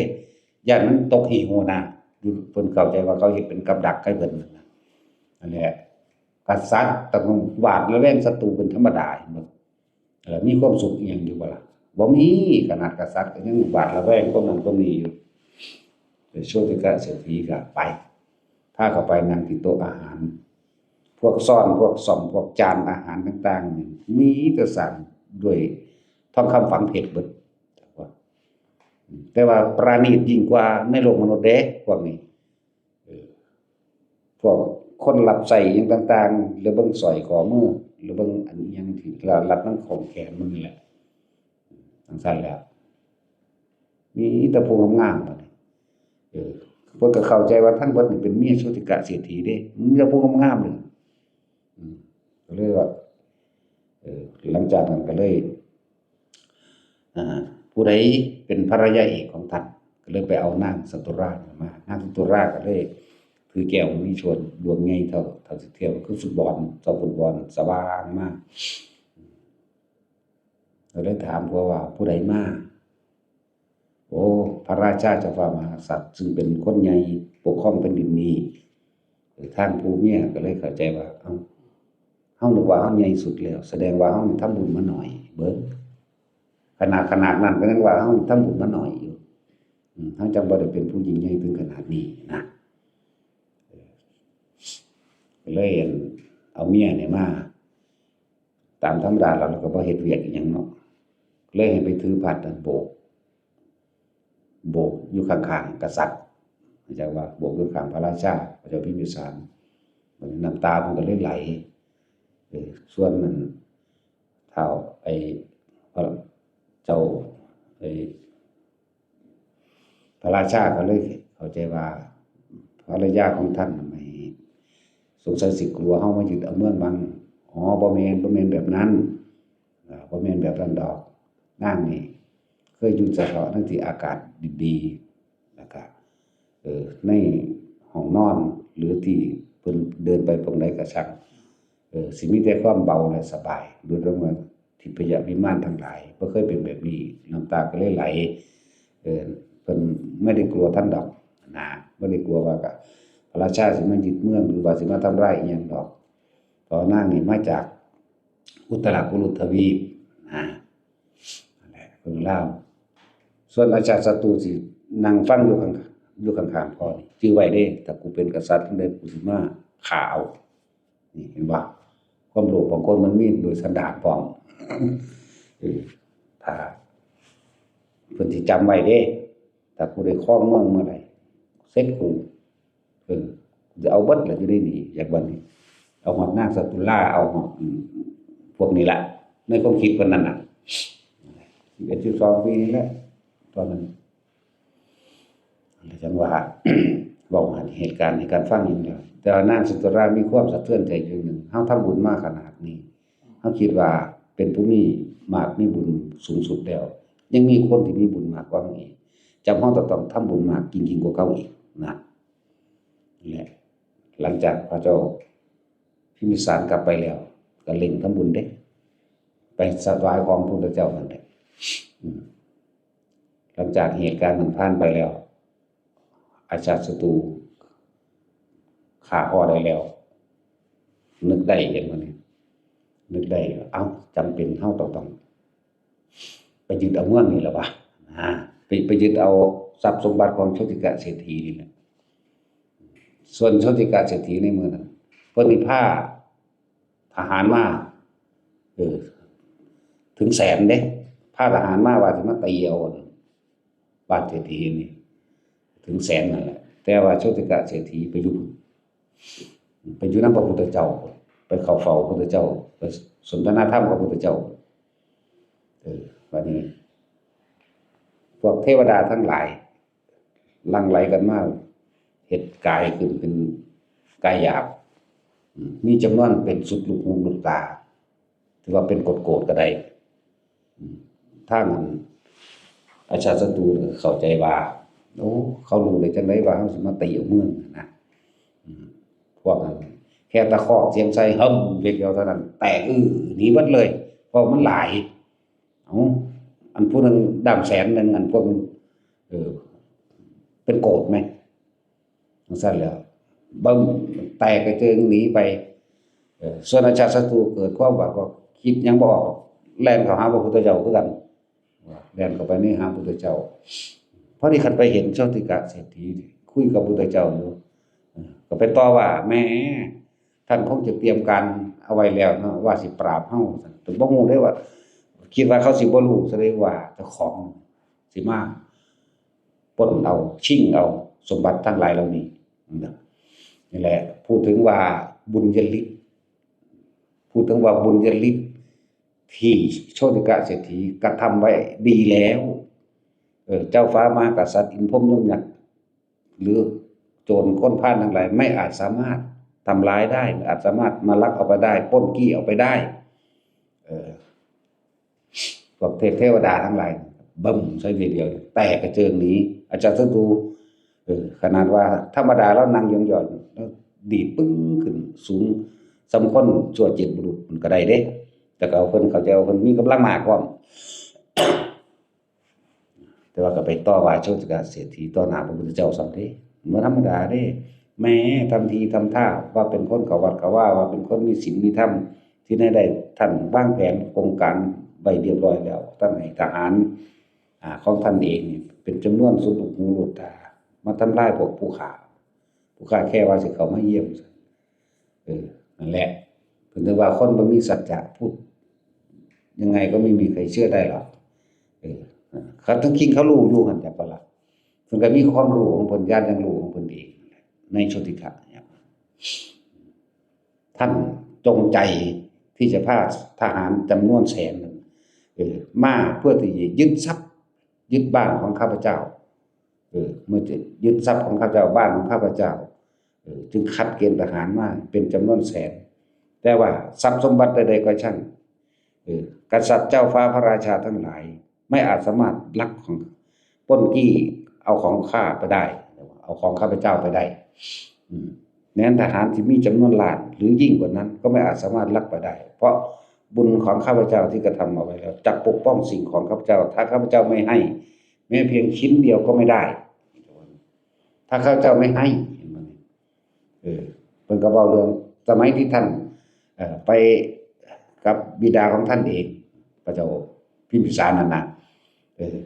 ย้านมันตกเหวนะ เพิ่นเข้าใจว่าเขาเฮ็ดเป็นกับดักให้เพิ่นนั่นน่ะ นั่นแหละ กษัตริย์ต้องหวาดระแวงศัตรูเป็นธรรมดา เห็นบ่ เอ่อ มีความสุขอีหยังอยู่บ่ล่ะ บ่มี ขนาดกษัตริย์ก็ยังหวาดระแวงคนนั้นคนนี้อยู่ แต่โชติกะเศรษฐีก็ไป พาเข้าไปนั่งที่โต๊ะอาหาร พวกซ้อน พวกส้อม พวกจานอาหารต่างๆนี่ มีแต่สร้างด้วยทองคำฝังเพชรเบิด แต่ว่าประณีตยิ่งกว่าในโลกมนุษย์เด้ พวกนี้ เออ พวกคนรับใช้อิหยังต่างๆ หรือเบิ่งสร้อยข้อมือ หรือเบิ่งอันอิหยังที่รัดนำข้อแขนมันนี่แหละ จั่งซั้นแหละ มีแต่ผู้งามๆ บัดนี้ เออ เพิ่นก็เข้าใจว่าทั้งเบิดนี่เป็นเมียโชติกะเศรษฐีเด้ มีแต่ผู้งามๆ เลย อืม ก็เลยว่า เออ หลังจากนั้นก็เลย อ่า ผู้ใดเป็นภรรยาเอกของท่าน ก็เลยไปเอานางสตุรามา นางสตุราก็เลยถือแก้วมณีโชติดวงใหญ่เท่า เท่าสิเทียบคือฟุตบอล เสาฟุตบอล สว่างมา ก็เลยถามผัวว่า ผู้ใดมา โอ้ พระราชาเจ้าฟ้ามหากษัตริย์ ซึ่งเป็นคนใหญ่ปกครองแผ่นดินนี้ ทางผู้เมียก็เลยเข้าใจว่า เอ้า เฮานึกว่าเฮาใหญ่สุดแล้ว แสดงว่าเฮานี่ทำบุญมาน้อย เบิ่ง ขนาด ขนาดนั้นก็ยังว่าเฮานี่ทำบุญมาน้อยอยู่ อืม เฮาจั่งบ่ได้เป็นผู้ยิ่งใหญ่ถึงขนาดนี้นะ เออ ก็เลยเอาเมียเนี่ยมา ตามธรรมดาแล้วเราก็บ่เฮ็ดเวียกอิหยังเนาะ เลยให้ไปถือพัดนั่นโบก โบกอยู่ข้างๆกษัตริย์ จากว่าบวกอยู่ข้างพระราชา พระเจ้าพิมพิสาร บัดนี้น้ำตาเพิ่นก็เลยไหล เออ ส่วนนั้นท้าว ไอ้ พระเจ้า ไอ้ พระราชาก็เลยเข้าใจว่าภรรยาของท่านน่ะไม่ สงสัยสิกลัวเฮามายึดเอาเมืองมั้ง อ๋อ บ่แม่น บ่แม่นแบบนั้น อ่า บ่แม่นแบบนั้นดอก นางนี่เคยอยู่เฉพาะในที่อากาศดีๆ แล้วก็ เอ่อ ในห้องนอน หรือที่เพิ่นเดินไปตรงใดก็ช่าง เอ่อ สิมีแต่ความเบาและสบาย โดยรวมว่าทิพยวิมานทั้งหลายบ่เคยเป็นแบบนี้ น้ำตาก็เลยไหล เอ่อ เพิ่นไม่ได้กลัวท่านดอกนะ บ่ได้กลัวว่าก็พระราชาสิมายึดเมือง หรือว่าสิมาทำร้ายอิหยังดอก เพราะนางนี่มาจากอุตรากุรุทวีปนะ นั่นแหละเพิ่นเล่า ส่วนอาชาติศัตรูสินั่งฟังอยู่ข้าง อยู่ข้างๆ พ่อนี่ จื่อไว้เด้ ถ้ากูเป็นกษัตริย์จั่งใดกูสิมาฆ่าเอา นี่เห็นบ่ ความโลภของคนมันมีโดยสันดานพร้อม เออ ถ้าเพิ่นสิจำไว้เด้ ถ้ากูได้ครองเมืองเมื่อใด เสร็จกู เออ จะเอาเบิดล่ะอยู่ในนี่ อยากบัดนี้ เอาฮอดนางสตุลา เอาฮอด อืม พวกนี้ล่ะ ในความคิดเพิ่นนั่นน่ะ สิบเอ็ด สิบสอง ปีนี่แหละ ตอนนั้น จั่งว่า เว้าเหตุการณ์ให้กันฟังอยู่แล้ว แต่ว่านางสตุลามีความสะเทือนใจอยู่หนึ่ง เฮาทำบุญมาขนาดนี้ เฮาคิดว่าเป็นผู้มีมากมีบุญสูงสุดแล้ว ยังมีคนที่มีบุญมากกว่าเฮาอีก จำเฮาต้องทำบุญมากยิ่งๆ กว่าเก่าอีกนะ และหลังจากพระเจ้าพิมพิสารกลับไปแล้ว ก็เร่งทำบุญเด้ ไปถวายของพระพุทธเจ้านั่นแหละ อืม หลังจากเหตุการณ์นั้นผ่านไปแล้ว อาชาติศัตรูฆ่าพ่อได้แล้ว นึกได้เห็นบ่นี่ นึกได้ เอ้า จำเป็นเฮาต้อง ต้องไปยึดเอาเมืองนี่แหละวะ นะ ไป ไปยึดเอาทรัพย์สมบัติของโชติกะเศรษฐีนี่แหละ ส่วนโชติกะเศรษฐีในเมืองนั้น เพิ่นนี่พาทหารมา เออ ถึงแสนเด้ พาทหารมาว่าสิมาตีเอาบ้านเศรษฐีนี่ ถึงแสนนั่นแหละ แต่ว่าโชติกะเศรษฐีไปอยู่ ไปอยู่นำพระพุทธเจ้า ไปเข้าเฝ้าพระพุทธเจ้า ไปสนทนาธรรมกับพระพุทธเจ้า เออ บัดนี้ พวกเทวดาทั้งหลาย หลั่งไหลกันมา เฮ็ดกายขึ้นเป็นกายหยาบ อืม มีจำนวนเป็นสุดลูกหูลูกตา ถือว่าเป็นโกรธๆ ก็ได้ อืม ทางนั้น อาชาติศัตรูเข้าใจว่า โอ้ เขารู้ได้จั่งใดว่าเฮาสิมาตีเอาเมืองนะ อืม พวกนั้นแค่ตะคอกเสียงใส่ หึ่ม เดียวเท่านั้น แตกอื้อหนีหมดเลย เพราะมันหลาย เอ้า อันผู้หนึ่งดำแสนหนึ่ง อันพวกหนึ่ง เออ เป็นโกรธไหม จั่งซั้นแหล้ว บึ้ม แตกกระเจิงหนีไป เออ ส่วนอาชาติศัตรูเกิดความหวาดกลัว คิดหยังบ่ออก แล่นเข้าหาพระพุทธเจ้าคือกัน แล่นเข้าไปในหาพระพุทธเจ้า พอดีคันไปเห็นโชติกะเศรษฐี คุยกับพุทธเจ้าอยู่ เออ ก็ไปต่อว่า แหม ท่านคงจะเตรียมการเอาไว้แล้วเนาะ ว่าสิปราบเฮา แต่บ่ฮู้เด้ว่า คิดว่าเขาสิบ่รู้ซะเด้ว่าเจ้าของสิมาปล้นเอา ชิงเอาสมบัติทั้งหลายเหล่านี้ นี่แหละ พูดถึงว่าบุญญาฤทธิ์ พูดถึงว่าบุญญาฤทธิ์ที่โชติกะเศรษฐีกระทำไว้ดีแล้ว เออ เจ้าฟ้ามหากษัตริย์อินทร์พรหมยมยักษ์ หรือโจรคนพาลทั้งหลายไม่อาจสามารถทำร้ายได้ ไม่อาจสามารถมาลักเอาไปได้ ปล้นกี้เอาไปได้ เออ พวกเทพเทวดาทั้งหลาย บึ้มใส่ทีเดียว แตกกระเจิงหนี อาชาติศัตรู เออ ขนาดว่าธรรมดาแล้วนั่งยองๆ แล้วดีดปึ้งขึ้นสูง ส่ำคนชั่วเจ็ดบุรุษมันก็ได้เด้ แต่ก็เอาเพิ่นเข้าใจว่าเพิ่นมีกำลังมากพร้อม แต่ว่าก็ไปต่อว่าโชติกะเศรษฐีต่อหน้าพระพุทธเจ้าซ้ำเด้ บ่ธรรมดาเด้ แหม ทำทีทำท่าว่าเป็นคนเข้าวัดเข้าวา ว่าเป็นคนมีศีลมีธรรม ที่ไหนได้ ท่านวางแผนโครงการไว้เรียบร้อยแล้ว ท่านให้ทหาร อ่า ของท่านเองนี่เป็นจำนวนสุดลูกหูลูกตา มาทำลายพวกผู้ฆ่า ผู้ฆ่าแค่ว่าสิเข้ามาเยี่ยม เออ นั่นแหละ เพิ่นถือว่าคนบ่มีสัจจะ พูดยังไงก็ไม่มีใครเชื่อได้หรอก เออ เขาทั้งคิงเขารู้อยู่หั่นจ้ะ ปะล่ะ เพิ่นก็มีความรู้ของเพิ่น ญาณยังรู้ของเพิ่น เองในโชติกะเนี่ย ท่านจงใจที่จะพาทหารจำนวนแสนหนึ่ง เออ มาเพื่อที่จะยึดทรัพย์ ยึดบ้านของข้าพเจ้า เออ เมื่อจะยึดทรัพย์ของข้าพเจ้า บ้านของข้าพเจ้า เออ จึงคัดเกณฑ์ทหารมาเป็นจำนวนแสน แต่ว่าทรัพย์สมบัติใดๆก็ช่าง เออ กษัตริย์เจ้าฟ้าพระราชาทั้งหลาย ไม่อาจสามารถลักของ ปล้นจี้เอาของข้าไปได้ เอาของข้าพเจ้าไปได้ อืม แม้นทหารที่มีจำนวนล้านหรือยิ่งกว่านั้น ก็ไม่อาจสามารถลักไปได้ เพราะบุญของข้าพเจ้าที่กระทำเอาไว้แล้ว จักปกป้องสิ่งของข้าพเจ้า ถ้าข้าพเจ้าไม่ให้ แม้เพียงชิ้นเดียวก็ไม่ได้ ถ้าข้าพเจ้าไม่ให้ เห็นไหม เออ เพิ่นก็เว้าเรื่องสมัยที่ท่าน เอ่อ ไปกับบิดาของท่านเอง พระเจ้าพิมพิสารนั่นน่ะ เออ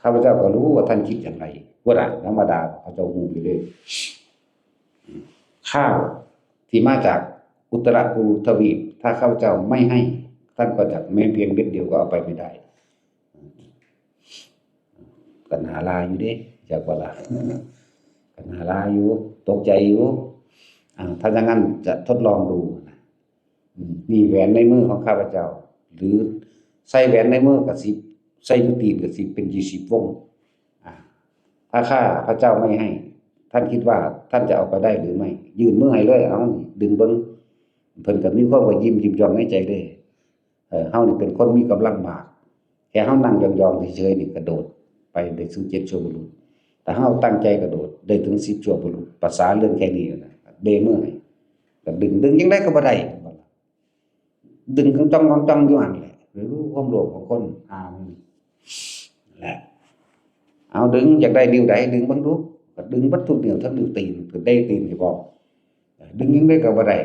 ข้าพเจ้าก็รู้ว่าท่านคิดอย่างไร ว่าธรรมดาพระเจ้าฮู้อยู่เด้ ข้าวที่มาจากอุตรกุรุทวีป ถ้าข้าพเจ้าไม่ให้ ท่านก็จักแม้เพียงเม็ดเดียวก็เอาไปไม่ได้ ก็น่าลาอยู่เด้ จักว่าล่ะ ก็น่าลาอยู่ ตกใจอยู่ อ่า ถ้าอย่างนั้นจะทดลองดูนะ อืม นี่แหวนในมือของข้าพเจ้า หรือใส่แหวนในมือก็สิ ใส่อยู่ตีนก็สิเป็นยี่สิบวง อ่า ถ้าข้าพระเจ้าไม่ให้ ท่านคิดว่าท่านจะเอาไปได้หรือไม่ ยื่นมือให้เลย เอา ดึงเบิ่ง เพิ่นก็มีความว่ายิ้ม ยิ้มย่องในใจเด้ เออ เฮานี่เป็นคนมีกำลังมาก แค่เฮานั่งยองๆเฉยๆนี่กระโดดไปได้ถึงเจ็ดชั่วบุรุษ แต่เฮาตั้งใจกระโดดได้ถึงสิบชั่วบุรุษ ภาษาเรื่องแค่นี้นะ เด้มือให้ ก็ดึง ดึงจั่งใดก็บ่ได้ ดึงจ้องๆๆอยู่หั่นแหละ หรือความโลภของคน อ่า มันแหละ เอา ดึง อยากได้นิ้วใด ดึงเบิ่งดู ก็ดึงเบิดทุกนิ้ว ทั้งนิ้วตีน ก็ได้ตีนอยู่พร้อม ดึงจั่งใดก็บ่ได้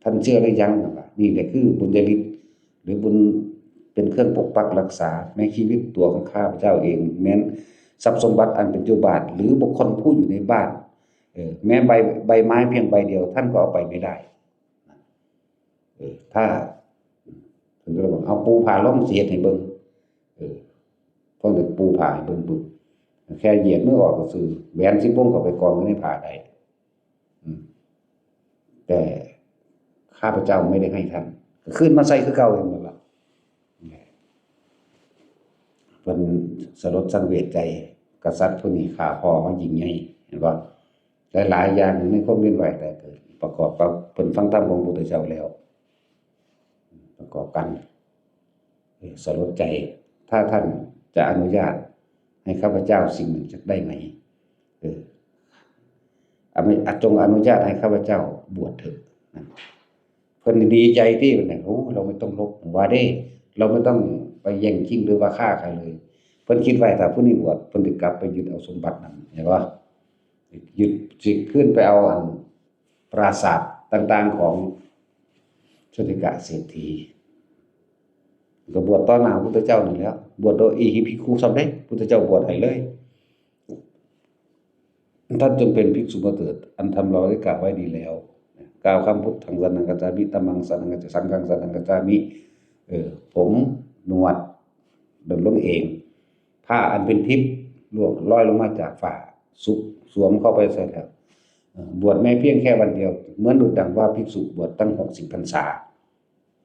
ท่านเชื่อหรือยังว่านี่แหละคือบุญญาฤทธิ์ หรือบุญเป็นเครื่องปกปักรักษา แม้ชีวิตตัวของข้าพเจ้าเอง แม้นทรัพย์สมบัติอันเป็นเจ้าบ้าน หรือบุคคลผู้อยู่ในบ้าน เออ แม้ใบ ใบไม้เพียงใบเดียว ท่านก็เอาไปไม่ได้ เออ ถ้า เพิ่นก็เลยบอก เอาปูผ้าลงสิเฮ็ดให้เบิ่ง เออ เพิ่นก็ปูผ้าให้เบิ่งปุ๊บ แค่เหยียดมือออกก็คือ แหวนสิบวงก็ไปกองอยู่ในผ้าได้ อืม แต่ข้าพเจ้าไม่ได้ให้ท่าน ก็คืนมาใส่คือเก่า เห็นบ่ล่ะ เพิ่นสลดสังเวชใจ กษัตริย์ผู้นี้ฆ่าพ่อมายิ่งใหญ่ เห็นบ่ หลายๆอย่างในความเวียนว่ายตายเกิด ประกอบกับเพิ่นฟังธรรมของพระพุทธเจ้าแล้ว ประกอบกัน เออ สลดใจ ถ้าท่านจะอนุญาตให้ข้าพเจ้าสิ่งหนึ่งจักได้ไหม เออ อนุ- จงอนุญาตให้ข้าพเจ้าบวชเถอะ นะ เพิ่นดีใจติ เพิ่นน่ะ โอ้ เราไม่ต้องลบหัวเด้ เราไม่ต้องไปแย่งชิงหรือว่าฆ่าใครเลย เพิ่นคิดไว้ถ้าผู้นี้บวช เพิ่นสิกลับไปยึดเอาสมบัตินั้น เห็นบ่ ยึด สิขึ้นไปเอาอันปราสาทต่างๆของโชติกะเศรษฐี ก็บวชต่อหน้าพุทธเจ้านี่แหล้ว บวชโดยอีหิภิกขุซ้ำเด้ พุทธเจ้าบวชให้เลย ท่านจงเป็นภิกษุมาเถิด อันธรรมเราได้กล่าวไว้ดีแล้ว กล่าวคำพุทธังสรณังคัจฉามิ ธัมมังสรณังคัจฉามิ สังฆังสรณังคัจฉามิ เออ ผมหนวดดำรงเอง ผ้าอันเป็นทิพย์ร่วงลอยลงมาจากฟ้า สุกสวมเข้าไปใส่แล้ว เอ่อ บวชแม้เพียงแค่วันเดียว เหมือนดุจดังว่าภิกษุบวชตั้งหกสิบพรรษา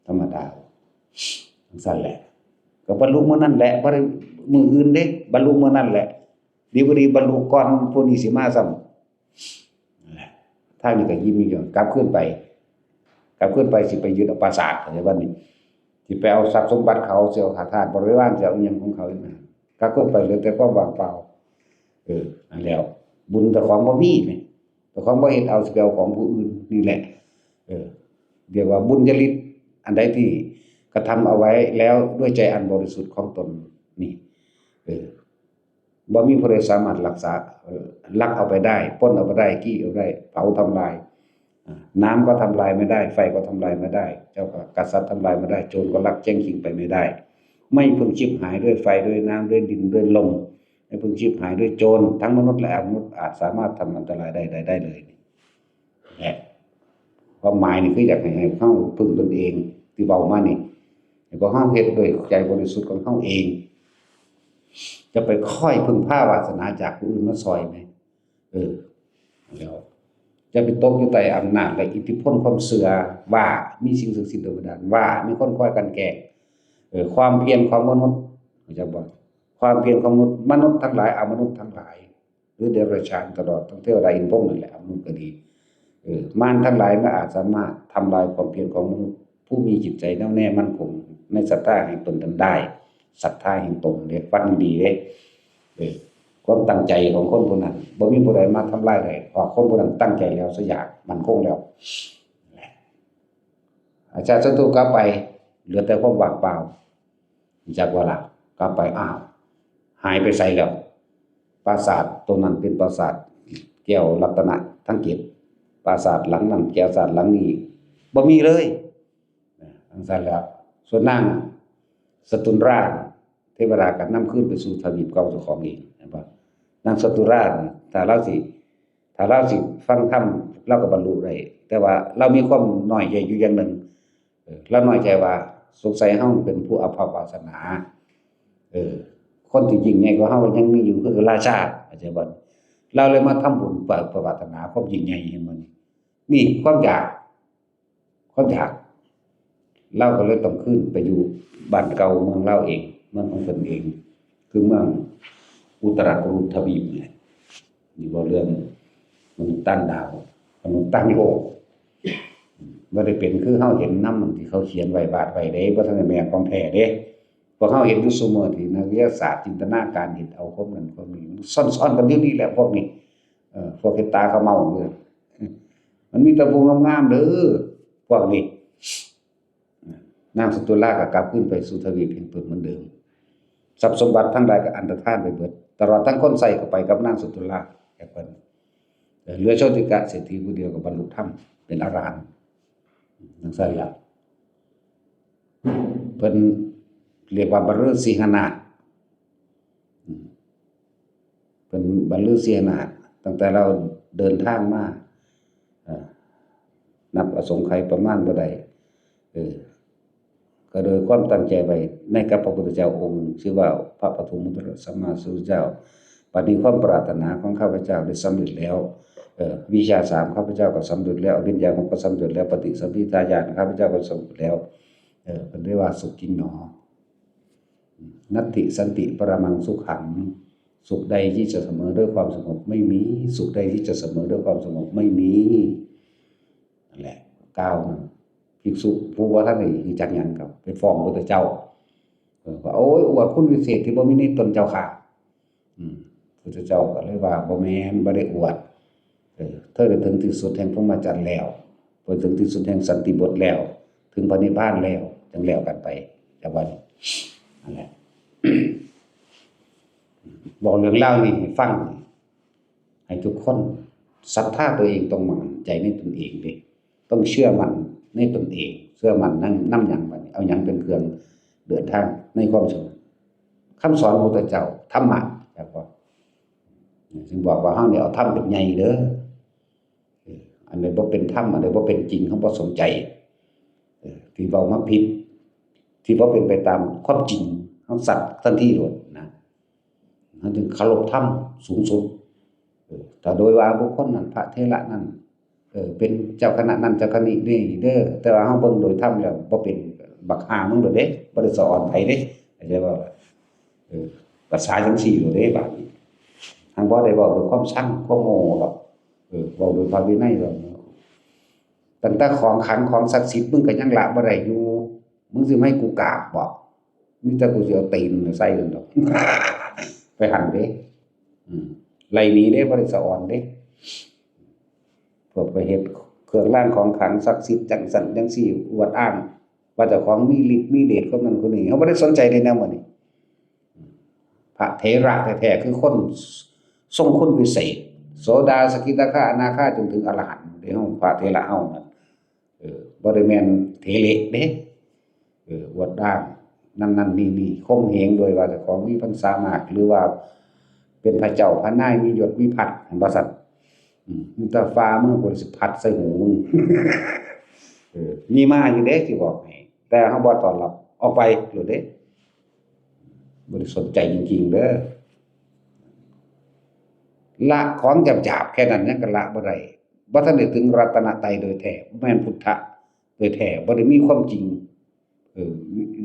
ธรรมดา จั่งซั้นแหละ ก็บรรลุมื้อนั้นแหละ บ่ได้มื้ออื่นเด้ บรรลุมื้อนั้นแหละ ดีบ่ดีบรรลุก่อนผู้นี้สิมาซ้ำ นั่นแหละ ทางนี้ก็ยิ้มอยู่ กลับคืนไป กลับคืนไปสิไปยึดเอาปราสาท เข้าใจบ่นี่ สิไปเอาทรัพย์สมบัติเขา สิเอาข้าทาสบริวาร สิเอาอิหยังของเขาอีกนะ กลับคืนไปเหลือแต่ความว่างเปล่า เออ นั่นแล้ว บุญเจ้าของบ่มีแหม เจ้าของบ่เฮ็ดเอา สิไปเอาของผู้อื่น นี่แหละ เออ เรียกว่าบุญญาฤทธิ์ อันใดที่กระทำเอาไว้แล้วด้วยใจอันบริสุทธิ์ของตนนี่ เออ บ่มีผู้ใดสามารถรักษา เอ่อ ลักเอาไปได้ ปล้นเอาไปได้ จี้เอาได้ เผาทำลาย อ่า น้ำก็ทำลายไม่ได้ ไฟก็ทำลายไม่ได้ เจ้าก็กษัตริย์ทำลายไม่ได้ โจรก็ลักแย่งชิงไปไม่ได้ ไม่พึงฉิบหายด้วยไฟ ด้วยน้ำ ด้วยดิน ด้วยลม ไม่พึงฉิบหายด้วยโจร ทั้งมนุษย์และอมนุษย์อาจสามารถทำอันตรายใดๆได้เลย และความหมายนี่คืออยากให้ ให้เฮาพึ่งตนเอง ที่เว้ามานี่ ให้พวกเฮาเฮ็ดด้วยใจบริสุทธิ์ของเฮาเอง จะไปคอยพึ่งพาวาสนาจากผู้อื่นมาซอยไหม? เออ แล้ว จะไปตกอยู่ใต้อำนาจและอิทธิพลความเชื่อว่ามีสิ่งศักดิ์สิทธิ์โดนบันดาล ว่ามีคนคอยกลั่นแกล้ง เออ ความเพียรของมนุษย์ เข้าใจบ่? ความเพียรของมนุษย์ มนุษย์ทั้งหลาย อมนุษย์ทั้งหลาย หรือเดรัจฉานตลอด ทั้งเทวดาอินทร์พรหมนั่นแหละ อมนุษย์ก็ดี เออ มารทั้งหลายไม่อาจสามารถทำลายความเพียรของมนุษย์ ผู้มีจิตใจแน่วแน่มั่นคงในศรัทธาแห่งตนนั้นได้ ศรัทธาแห่งตนเด้ ฟังดีเด้ เออ ความตั้งใจของคนผู้นั้น บ่มีผู้ใดมาทำลายได้ เพราะคนผู้นั้นตั้งใจแล้วสักอย่าง มั่นคงแล้ว อาจารย์สันตุกลับไป เหลือแต่ความว่างเปล่า จักว่าล่ะ กลับไป อ้าว หายไปไสแล้ว ปราสาทตรงนั้นเป็นปราสาทแก้วรัตนะทั้งเจ็ด ปราสาทหลังนั้น แก้วปราสาทหลังนี้ บ่มีเลย จั่งซั้นแหล้ว ส่วนนางสตุนรา เทวดาก็นำคืนไปสู่ทวีปเก่าเจ้าของเอง เห็นบ่? นางสตุนรานี่ ถ้าลาวสิ ถ้าลาวสิฟังธรรม ลาวก็บรรลุได้ แต่ว่าลาวมีความน้อยใจอยู่อย่างหนึ่ง เออ ลาวน้อยใจว่า สงสัยเฮาเป็นผู้อภัพวาสนา เออ คนที่ยิ่งใหญ่กว่าเฮายังมีอยู่คือราชา เข้าใจบ่? ลาวเลยมาทำบุญเพื่อปรารถนาความยิ่งใหญ่ เห็นบ่นี่? นี่ความอยาก ความอยาก ลาวก็เลยต้องคืนไปอยู่บ้านเก่าเมืองลาวเอง เมืองของตนเอง คือเมืองอุตรากุรุทวีปนี่แหละ นี่เว้าเรื่องมนุษย์ต่างดาว มนุษย์ต่างโลก บ่ได้เป็นคือเฮาเห็นนำที่เขาเขียนไว้วาดไว้เด้ บ่ทันได้แม่นของแท้เด้ พวกเฮาเห็นอยู่ซุมื้อที่นักวิทยาศาสตร์จินตนาการเฮ็ดเอาความนั้นความนี้ มันซ่อนๆกันอยู่นี่แหละพวกนี้ เออ พวกเฮ็ดตาขาวเมาอยู่ มันมีแต่ผู้งามๆเด้อ พวกนี้ นางสตุลาก็กลับคืนไปสู่ทวีปแห่งตนเหมือนเดิม ทรัพย์สมบัติทั้งหลายก็อันตรธานไปเบิด ตลอดทั้งคนใช้ก็ไปกับนางสตุลาแก่เพิ่น เหลือโชติกะเศรษฐีผู้เดียวก็บรรลุธรรมเป็นอรหันต์ จั่งซั้นล่ะ เพิ่นเรียกว่าบรรลือสีหนาถ อืม เพิ่นบรรลือสีหนาถ ตั้งแต่ลาวเดินทางมา เอ่อ นับอสงไขยประมาณบ่ได้ เออ ก็โดยความตั้งใจไว้ในกับพระพุทธเจ้าองค์หนึ่ง ชื่อว่าพระปทุมมุตตรสัมมาสัมพุทธเจ้า บัดนี้ความปรารถนาของข้าพเจ้าได้สำเร็จแล้ว เอ่อ วิชชาสามข้าพเจ้าก็สำเร็จแล้ว อภิญญาหกก็สำเร็จแล้ว ปฏิสัมภิทาญาณข้าพเจ้าก็สำเร็จแล้ว เออ เพิ่นได้ว่าสุขจริงหนอ นัตถิสันติปรมังสุขัง สุขใดที่จะเสมอด้วยความสงบไม่มี สุขใดที่จะเสมอด้วยความสงบไม่มี นั่นแหละ กล่าวนะ ภิกษุผู้บ่ทันได้รู้จักหยังก็ไปฟ้องพระพุทธเจ้า เออ ว่า โอ้ย อวดคุณวิเศษที่บ่มีในตนเจ้าข้า อืม พระพุทธเจ้าก็เลยว่า บ่แม่น บ่ได้อวด เออ เธอได้ถึงที่สุดแห่งพรหมจรรย์แล้ว ไปถึงที่สุดแห่งสันติบทแล้ว ถึงพระนิพพานแล้ว จั่งแล้วกันไป แต่ว่านี่ นั่นแหละ บอกเรื่องราวนี้ให้ฟัง ให้ทุกคนศรัทธาตัวเอง ต้องมั่นใจในตนเองเด้ ต้องเชื่อมั่นในตนเอง เชื่อมั่นนำ นำหยังบัดนี้ เอาหยังเป็นเครื่องเดินทางในความสงบ คำสอนของพระพุทธเจ้า ธรรมะ ครับผม จึงบอกว่าเฮานี่เอาธรรมเป็นใหญ่เด้อ เออ อันใดบ่เป็นธรรม อันใดบ่เป็นจริง เฮาบ่สนใจ เออ ที่เว้ามาผิด ที่บ่เป็นไปตามความจริง เฮาสัตว์ทันทีโลดนะ เฮาจึงเคารพธรรมสูงสุด เออ ถ้าโดยว่าบุคคลนั้น พระเถระนั้น เออ เป็นเจ้าคณะนั้นเจ้าคณะนี้เด้อ แต่ว่าเฮาเบิ่งโดยธรรมแล้วบ่เป็น บักห่ามึงโลดเด้ บ่ได้สะออนไผเด้ เข้าใจบ่ล่ะ? เออ ภาษาจั่งซี้โลดเด้ บาดนี้ หั้นบ่ได้เว้าด้วยความซัง ความโง่ดอก เออ เว้าด้วยพระวินัยดอก ตั้งแต่ของขลังของศักดิ์สิทธิ์มึงก็ยังละบ่ได้อยู่ มึงสิมาให้กูกราบบ่? มีแต่กูสิเอาตีนใส่นั่นดอก ไปหั้นเด้ อืม ไล่หนีเด้ บ่ได้สะออนเด้ พวกไปเฮ็ดเครื่องรางของขลังศักดิ์สิทธิ์จั่งซั้นจั่งซี้ อวดอ้างว่าเจ้าของมีฤทธิ์มีเดชคนนั้นคนนี้ เฮาบ่ได้สนใจเลยแนวหมู่นี้ พระเถระแท้ๆ คือคนทรงคุณวิเศษ โสดา สกิทาคา อนาคา จนถึงอรหันต์เด้ เฮาพระเถระเฮานั่น เออ บ่ได้แม่นเถเละเด้ เออ อวดอ้างนั่นๆ นี่ๆ ข่มเหงโดยว่าเจ้าของมีพรรษามาก หรือว่าเป็นพระเจ้าพระนาย มียศมีภัด หั้นบ่ซั่น อืม มีแต่ฟ้าเมืองพุ้นสิพัดใส่หูมึง เออ มีมาอยู่เด้ สิบอกให้ แต่เฮาบ่ต้อนรับ ออกไปโลดเด้ บ่ได้สนใจจริงๆ เด้อ ละของหยาบๆแค่นั้นยังก็ละบ่ได้ บ่ทันได้ถึงรัตนตรัยโดยแท้ บ่แม่นพุทธะโดยแท้ บ่ได้มีความจริง เออ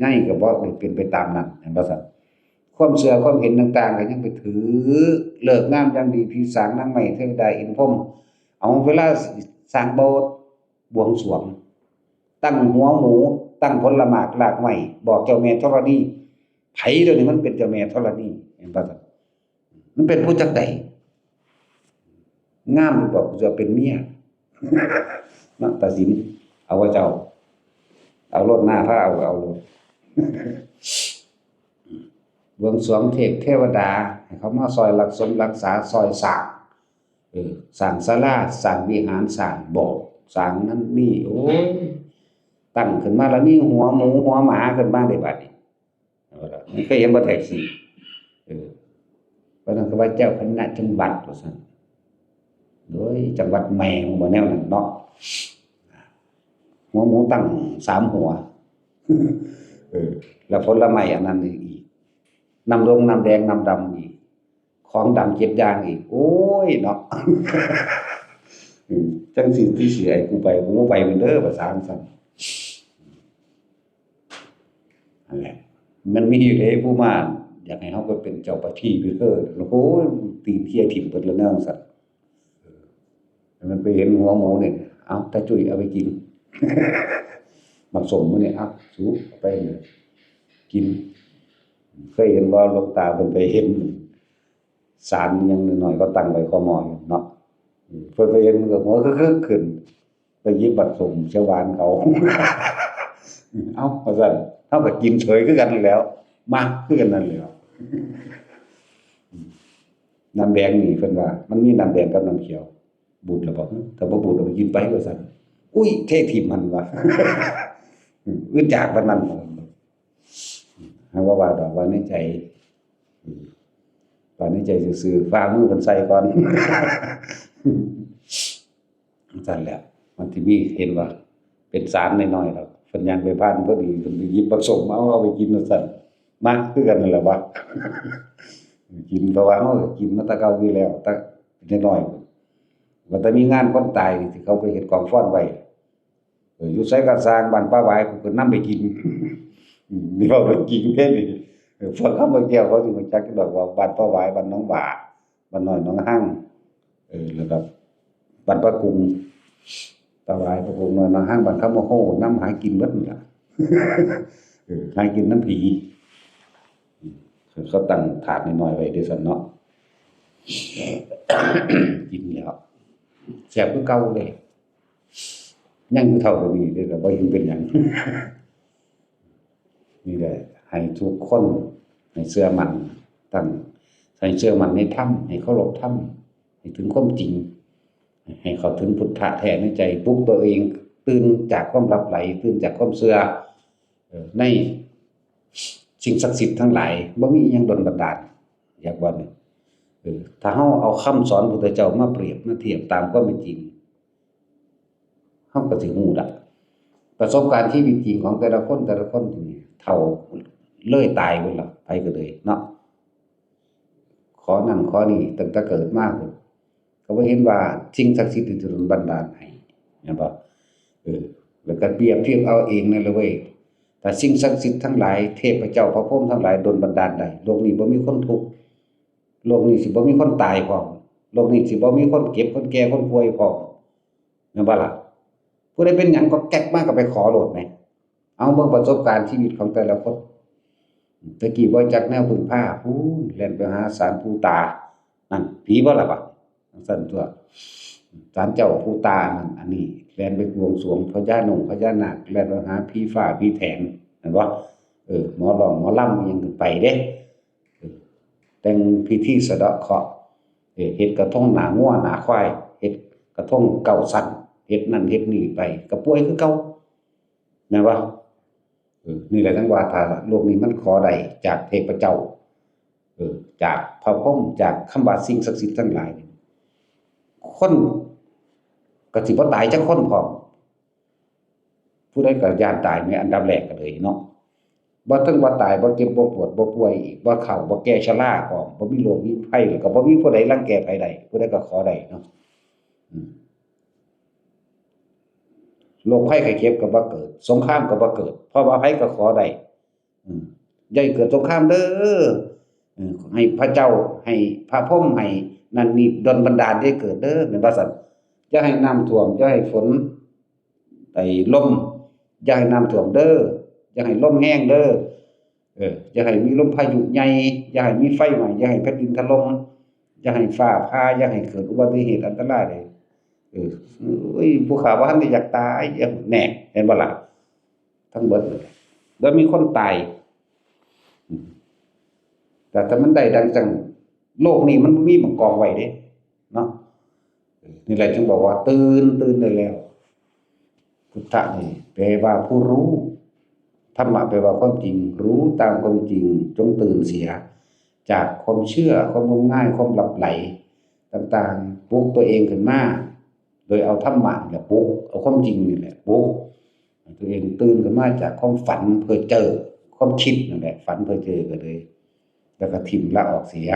ในก็บ่ได้เป็นไปตามนั้น เห็นบ่ซั่น ความเชื่อความเห็นต่างๆก็ยังไปถือฤกษ์งามยามดี ผีสางนางไม้เทวดาอินทร์พรหม เอาเวลาสร้างโบสถ์บวงสรวง ตั้งหัวหมู ตั้งผลหมากรากไม้ บอกเจ้าแม่ธรณี ไผเดี๋ยวนี้มันเป็นเจ้าแม่ธรณี เห็นบ่ซั่น มันเป็นผู้จักใด งามหรือบอกกูจะเป็นเมีย เนาะ ตัดสิน เอาว่าเจ้า เอาโลดหน้า พาเอา เอาโลด บวงสรวงเทพเทวดา ให้เขามาซอยรักสมรักษา ซอยสร้าง เออ สร้างศาลา สร้างวิหาร สร้างโบสถ์ สร้างนั่นนี่ โอ้ย ตั้งขึ้นมาแล้วมีหัวหมูหัวหมาขึ้นมาได้บัดนี้ เอาล่ะ มันเคยเห็นบ่แท็กซี่ เออ เพราะนั้นก็ว่าเจ้าคณะจังหวัดว่าซั่น โดยจังหวัดแม่งบ่แนวนั้นเนาะ หัวหมูตั้งสามหัว เออ แล้วผลไม้อันนั้นอีก น้ำดงน้ำแดงน้ำดำอีก ของดำเจ็ดอย่างอีก โอ้ยเนาะ อืม จังสิที่สิให้กูไป กูบ่ไปเป็นเด้อ ภาษาอังกฤษ นั่นแหละ มันมีอยู่เด้ ผู้มาอยากให้เฮาไปเป็นเจ้าประทีปอยู่เด้อ โอ้ย ตีนเคี่ยถิ่มเบิดแล้วแนวจั่งซั้น เออ มันไปเห็นหัวหมูเนี่ย เอา ตาจุ้ยเอาไปกิน หมากส้มมื้อนี้ เอา สูเอาไปเลย กิน เคยเห็นบ่ หลวงตาเพิ่นไปเห็น ศาลอิหยังน้อยๆ ก็ตั้งไว้คอหม้ออยู่เนาะ อืม เพิ่นไปเห็นมันก็หัวคึกๆ ขึ้น ไปหยิบหมากส้มเขียวหวานเขา เอ้า ว่าซั่น เฮาก็กินเฉยคือกันนั่นแหล้ว มักคือกันนั่นแหล้ว น้ำแดงนี่เพิ่นว่า มันมีน้ำแดงกับน้ำเขียว บูดแล้วบ่ ถ้าบ่บูดเอาไปกินไป ว่าซั่น อุ้ย เทถิ่มมันว่า อึดอยากปานนั้น หาว่าว่าดอก ว่าในใจ อืม ว่าในใจซื่อๆ ฝ่ามือเพิ่นใส่ก่อน ซั่นแหละ มันสิมี เห็นว่าเป็นศาลน้อยๆดอก เพิ่นย่างไปผ่านพอดี เพิ่นไปหยิบหมากส้มมา เอา เอาไปกินว่าซั่น มักคือกันนั่นแหละวะ กิน เพราะว่าเฮาก็กินมาแต่เก่าอยู่แล้ว แต่น้อยๆ ว่าแต่มีงานคนตายที่เขาไปเฮ็ดกองฟอนไว้ เออ อยู่ไสก็ซ่าง บ้านป่าหวาย กูก็นำไปกิน อืม นี่เว้าเรื่องจริงเด้นี่ เออ พวกคำว่าแก้วเขาสิรู้จักอยู่ดอกว่าบ้านป่าหวาย บ้านหนองหว่า บ้านน้อยหนองฮัง เออ แล้วก็บ้านป่ากุง ป่าหวาย ป่ากุง น้อยหนองฮัง บ้านคำว่าโฮ นำหากินเบิดนั่นล่ะ เออ หากินนำผี อืม เขาตั้งถาดน้อยๆไว้เด้ซั่นเนาะ กินแล้ว แซ่บคือเก่าเด้ ยังอยู่เท่าเดิมนี้เด้ ก็บ่เห็นเป็นหยัง นี่แหละ ให้ทุกคนให้เชื่อมั่น ตั้ง ให้เชื่อมั่นในธรรม ให้เคารพธรรม ให้ถึงความจริง ให้เข้าถึงพุทธะแท้ในใจ ปลุกตัวเอง ตื่นจากความหลับไหล ตื่นจากความเชื่อ เออ ในสิ่งศักดิ์สิทธิ์ทั้งหลาย บ่มีอิหยังดลบันดาล อยากว่านี่ เออ ถ้าเฮาเอาคำสอนพุทธเจ้ามาเปรียบมาเทียบตามความเป็นจริง เฮาก็สิฮู้ละ ประสบการณ์ชีวิตจริงของแต่ละคน แต่ละคนนี่ เฒ่าเลยตายเบิดละ ไผก็เลยเนาะ ขอนั่นขอนี่ตั้งแต่เกิดมาพุ้น ก็บ่เห็นว่าสิ่งศักดิ์สิทธิ์นี่สิดลบันดาลให้ แม่นบ่ เออ แล้วก็เปรียบเทียบเอาเองนั่นแหละเว้ย ถ้าสิ่งศักดิ์สิทธิ์ทั้งหลาย เทพเจ้าพระพรหมทั้งหลายดลบันดาลได้ โลกนี้บ่มีคนทุกข์ โลกนี้สิบ่มีคนตายพร้อม โลกนี้สิบ่มีคนเจ็บ คนแก่ คนป่วยพร้อม แม่นบ่ล่ะ ผู้ใดเป็นหยังก็แก๊กมาก็ไปขอโลดแหม เอาเบิ่งประสบการณ์ชีวิตของแต่ละคน แต่กี้บ่จักแนวพึ่งพา พู้น แล่นไปหาศาลปู่ตา นั่น ผีบ่ล่ะบัด จั่งซั่นตั่ว ศาลเจ้าปู่ตานั่น อันนี้ แล่นไปบวงสรวงพญาหนุ่มพญานาค แล่นไปหาผีฟ้าผีแถน แม่นบ่ เออ หมอร้องหมอลำอิหยังก็ไปเด้ เออ แต่งพิธีสะเดาะเคราะห์ เออ เฮ็ดกระทงหน้างัวหน้าควาย เฮ็ดกระทงเก้าชั้น เฮ็ดนั่นเฮ็ดนี่ไป ก็ป่วยคือเก่า แม่นบ่ เออ นี่แหละจั่งว่าถ้าโลกนี้มันขอได้จากเทพเจ้า เออ จากพระพรหม จากคำว่าสิ่งศักดิ์สิทธิ์ทั้งหลาย คนก็สิบ่ตายจักคนพร้อม ผู้ใดก็ย้านตายในอันดับแรกก็เลยเนาะ บ่เทิงว่าตาย บ่เจ็บ บ่ปวด บ่ป่วยอีก บ่เฒ่า บ่แก่ชรา ก็บ่มีโรคมีภัย แล้วก็บ่มีผู้ใดรังแกไผได้ ผู้ใดก็ขอได้เนาะ อืม โรคภัยไข้เจ็บก็บ่เกิด สงครามก็บ่เกิด เพราะว่าไผก็ขอได้ อืม อย่าให้เกิดสงครามเด้อ เออ ให้พระเจ้า ให้พระพรหม ให้นั่นนี่ดลบันดาลให้เกิดเด้อ แม่นบ่ซั่น อย่าให้น้ำท่วม อย่าให้ฝน ไอ้ลม อย่าให้น้ำท่วมเด้อ อย่าให้ลมแฮงเด้อ เออ อย่าให้มีลมพายุใหญ่ อย่าให้มีไฟไหม้ อย่าให้แผ่นดินถล่ม อย่าให้ฟ้าผ่า อย่าให้เกิดอุบัติเหตุอันตรายเลย เออ โอ้ย ผู้ข้าบ่ทันได้อยากตาย อย่า แน่ เห็นบ่ล่ะ ทั้งเบิดเลย แล้วมีคนตาย อืม แต่ถ้ามันได้ดังจัง โลกนี่มันบ่มีหม่องกองไว้เด้ เนาะ เออ นี่แหละจึงบอกว่า ตื่น ตื่นได้แล้ว พุทธะนี่แปลว่าผู้รู้ ธรรมะแปลว่าความจริง รู้ตามความจริง จงตื่นเสีย จากความเชื่อ ความงมงาย ความหลับไหลต่างๆ ปลุกตัวเองขึ้นมา โดยเอาธรรมะนี่แหละปลุก เอาความจริงนี่แหละปลุก ให้ตัวเองตื่นขึ้นมาจากความฝันเพ้อเจ้อ ความคิดนั่นแหละ ฝันเพ้อเจ้อก็เลย แล้วก็ถิ่มละออกเสีย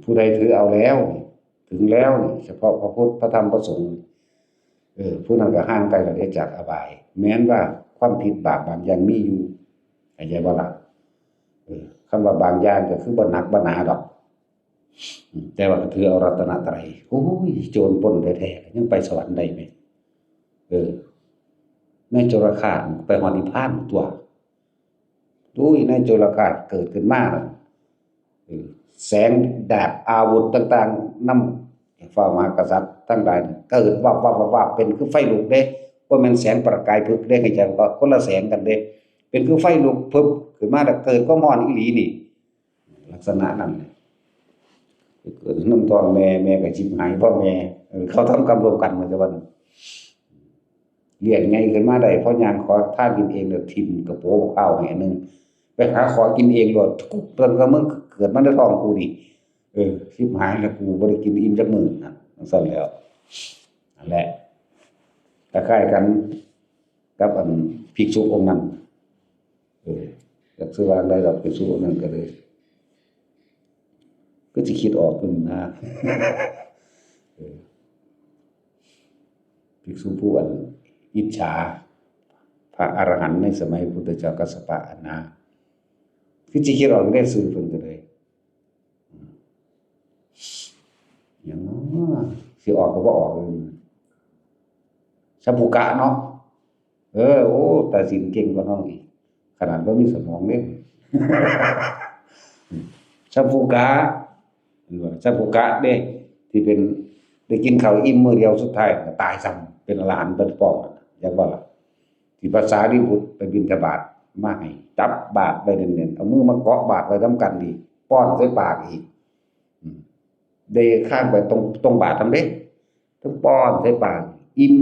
ผู้ใดถือเอาแล้วนี่ ถึงแล้วนี่ เฉพาะพระพุทธ พระธรรม พระสงฆ์ เออ ผู้นั้นก็ห่างไกลแล้วเด้จากอบาย แม้นว่าความผิดบาปบางอย่างมีอยู่ เข้าใจบ่ล่ะ เออ คำว่าบางอย่างก็คือบ่หนักบ่หนาดอก อืม แต่ว่าก็ถือเอารัตนตรัย โอ้ย โจรปล้นแท้ๆ ยังไปสวรรค์ได้ไหม เออ ในโจรฆาตไปฮอดนิพพานตั๊ว อุ้ย ในโจรฆาตเกิดขึ้นมาแล้ว เออ แสงดาบอาวุธต่างๆ นำฟ้ามหากษัตริย์ทั้งหลาย เกิดวับวับวับวับ เป็นคือไฟลุกเด้ บ่แม่นแสงประกายพฤกษ์เด้ ให้ใจว่าคนละแสงกันเด้ เป็นคือไฟลุกพึบขึ้นมาแล้วเกิดความร้อนอีหลีนี่ ลักษณะนั้นเลย เกิดน้ำท้องแม่ แม่ก็ชิบหายเพราะแม่ เออ เขาทำกรรมร่วมกัน เหมือนกับว่า เลี้ยงไงขึ้นมาได้ เพราะย่างขอทานกินเอง แล้วถิ่มกระโปรงข้าวให้อันหนึ่ง ไปหาขอกินเองโลด กุ๊บ เพิ่นก็มึงเกิดมาในท้องกูนี่ เออ ชิบหายแล้ว กูบ่ได้กินอิ่มจักมื้อนะ จั่งซั่นแหล้ว นั่นแหละ คล้ายๆกันกับอันภิกษุองค์นั้น เออ จักสิว่าจั่งใดดอก ภิกษุองค์นั้นก็เลย ก็สิคิดออกอยู่นะ เออ ภิกษุผู้อันอิจฉาพระอรหันต์ในสมัยพุทธเจ้ากัสสปะหั้นนะ คือสิคิดออกได้ซื่อเพิ่นก็เลย อืม หยังน้อ สิออกก็บ่ออกเลย สัพพุกะเนาะ เออ โอ้ ตัดสินเก่งกว่าน้องอีก ขนาดบ่มีสมองเด้ สัพพุกะ สัพพุกะเด้ ที่เป็น ได้กินข้าวอิ่มมื้อเดียวสุดท้ายก็ตายซ้ำ เป็นอรหันต์เป็นป้อง อยากว่าล่ะ ที่พระสารีบุตรไปบิณฑบาตมาให้จับบาตรไว้แน่นๆ เอามือมาเกาะบาตรไว้นำกันอีก ป้อนใส่ปากอีก อืม ได้ข้างไปตรง ตรงบาตรนำเด้ ทั้งป้อนใส่ปาก อิ่ม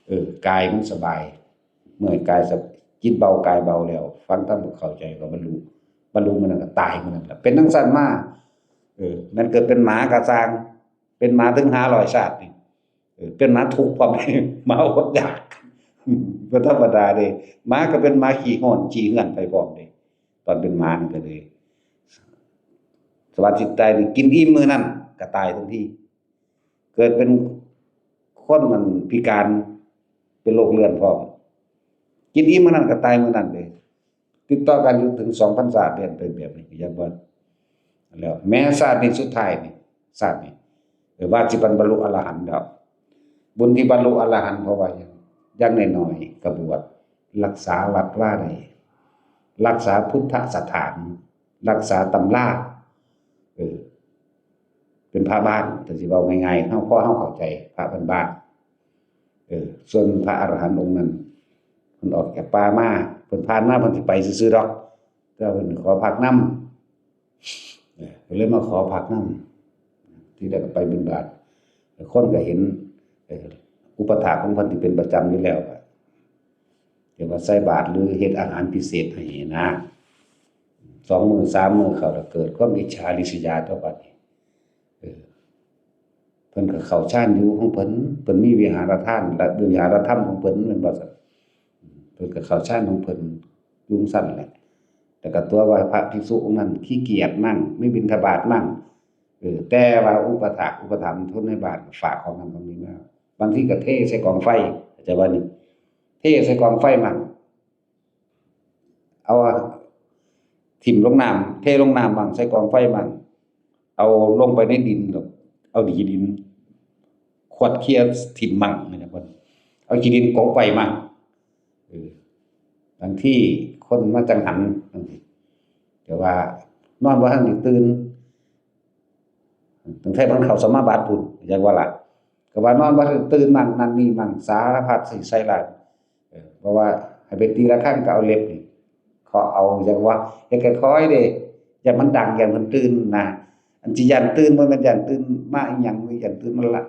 เออ กายมันสบาย เมื่อยกายสบ- จิตเบากายเบาแล้ว ฟังธรรมก็เข้าใจก็บรรลุ บรรลุมื้อนั้นก็ตายมื้อนั้นล่ะ เป็นจั่งซั้นมา เออ แม่นเกิดเป็นหมากะซ่าง เป็นหมาถึงห้าร้อยชาตินี่ เออ เป็นหมาทุกข์พร้อม หมาอดอยาก บ่ธรรมดาเด้ หมาก็เป็นหมาขี้ฮ้อนขี้เฮือนไปพร้อมเด้ ตอนเป็นหมานี่ก็เลย สวัสดิตายนี่กินอิ่มมื้อนั้นก็ตายทันที เกิดเป็นคนนั่นพิการ เป็นโรคเรื้อนพร้อม กินอิ่มมื้อนั้นก็ตายมื้อนั้นเลย ติดต่อกันอยู่ถึงสองพันชาติ เรียนเป็นแบบนี้ อยากว่า แล้วแม้ชาตินี้สุดท้ายนี่ ชาตินี้ เออ ว่าสิบรรลุอรหันต์แล้ว บุญที่บรรลุอรหันต์เพราะว่าหยัง อย่างน้อยๆ ก็บวช รักษาวัดวาได้ รักษาพุทธสถาน รักษาตำรา เออ เป็นพระบ้าน แต่สิเว้าง่ายๆ เฮา พอเฮาเข้าใจพระบ้านๆ เออ ส่วนพระอรหันต์องค์นั้น เพิ่นออกจากป่ามา เพิ่นผ่านมา เพิ่นสิไปซื่อๆ ดอก แต่เพิ่นขอพักนำ เออ ก็เลยมาขอพักนำ ทีแรกก็ไปบิณฑบาต คนก็เห็น เออ อุปถากของเพิ่นที่เป็นประจำอยู่แล้ว ก็เรียกว่าใส่บาตรหรือเฮ็ดอาหารพิเศษให้นะ สองมื้อสามมื้อเข้าแล้วเกิดความอิจฉาริษยาต่อบัดนี้ เออ เพิ่นก็เข้าฌานอยู่ของเพิ่น เพิ่นมีวิหารทานและวิหารธรรมของเพิ่น แม่นบ่ซั่น เพิ่นก็เข้าฌานของเพิ่น อยู่จั่งซั้นแหละ แต่ก็ตัวว่าพระภิกษุองค์นั้นขี้เกียจมั่ง ไม่บิณฑบาตมั่ง เออ แต่ว่าอุปถากอุปถัมภ์คนในบ้านฝากของนั้นของนี้มา บางทีก็เทใส่กองไฟ เข้าใจบ่นี่ เทใส่กองไฟมั่ง เอาถิ่มลงน้ำ เทลงน้ำมั่ง ใส่กองไฟมั่ง เอาลงไปในดินดอก เอาขี้ดิน ขวดเคลียร์ถิ่มมั่งนี่นะเพิ่น เอาขี้ดินกลบไว้มั่ง เออ บางทีคนมาจั่งหันจั่งซี้ แต่ว่านอนบ่ทันได้ตื่น ตั้งแต่เพิ่นเข้าสมาบัติพุ้น จักว่าล่ะ ก็ว่านอนบ่ทันตื่นมั่ง นั่นนี่มั่ง สารพัดสิ่งใส่ร้าย เออ เพราะว่าให้ไปตีระฆังก็เอาเล็บนี่เคาะเอา จักว่า เฮ็ดค่อยๆเด้ ย่านมันดัง ย่านเพิ่นตื่นนะ อันสิย่านตื่น บ่แม่นย่านตื่นมาอีหยัง ย่านตื่นมาละ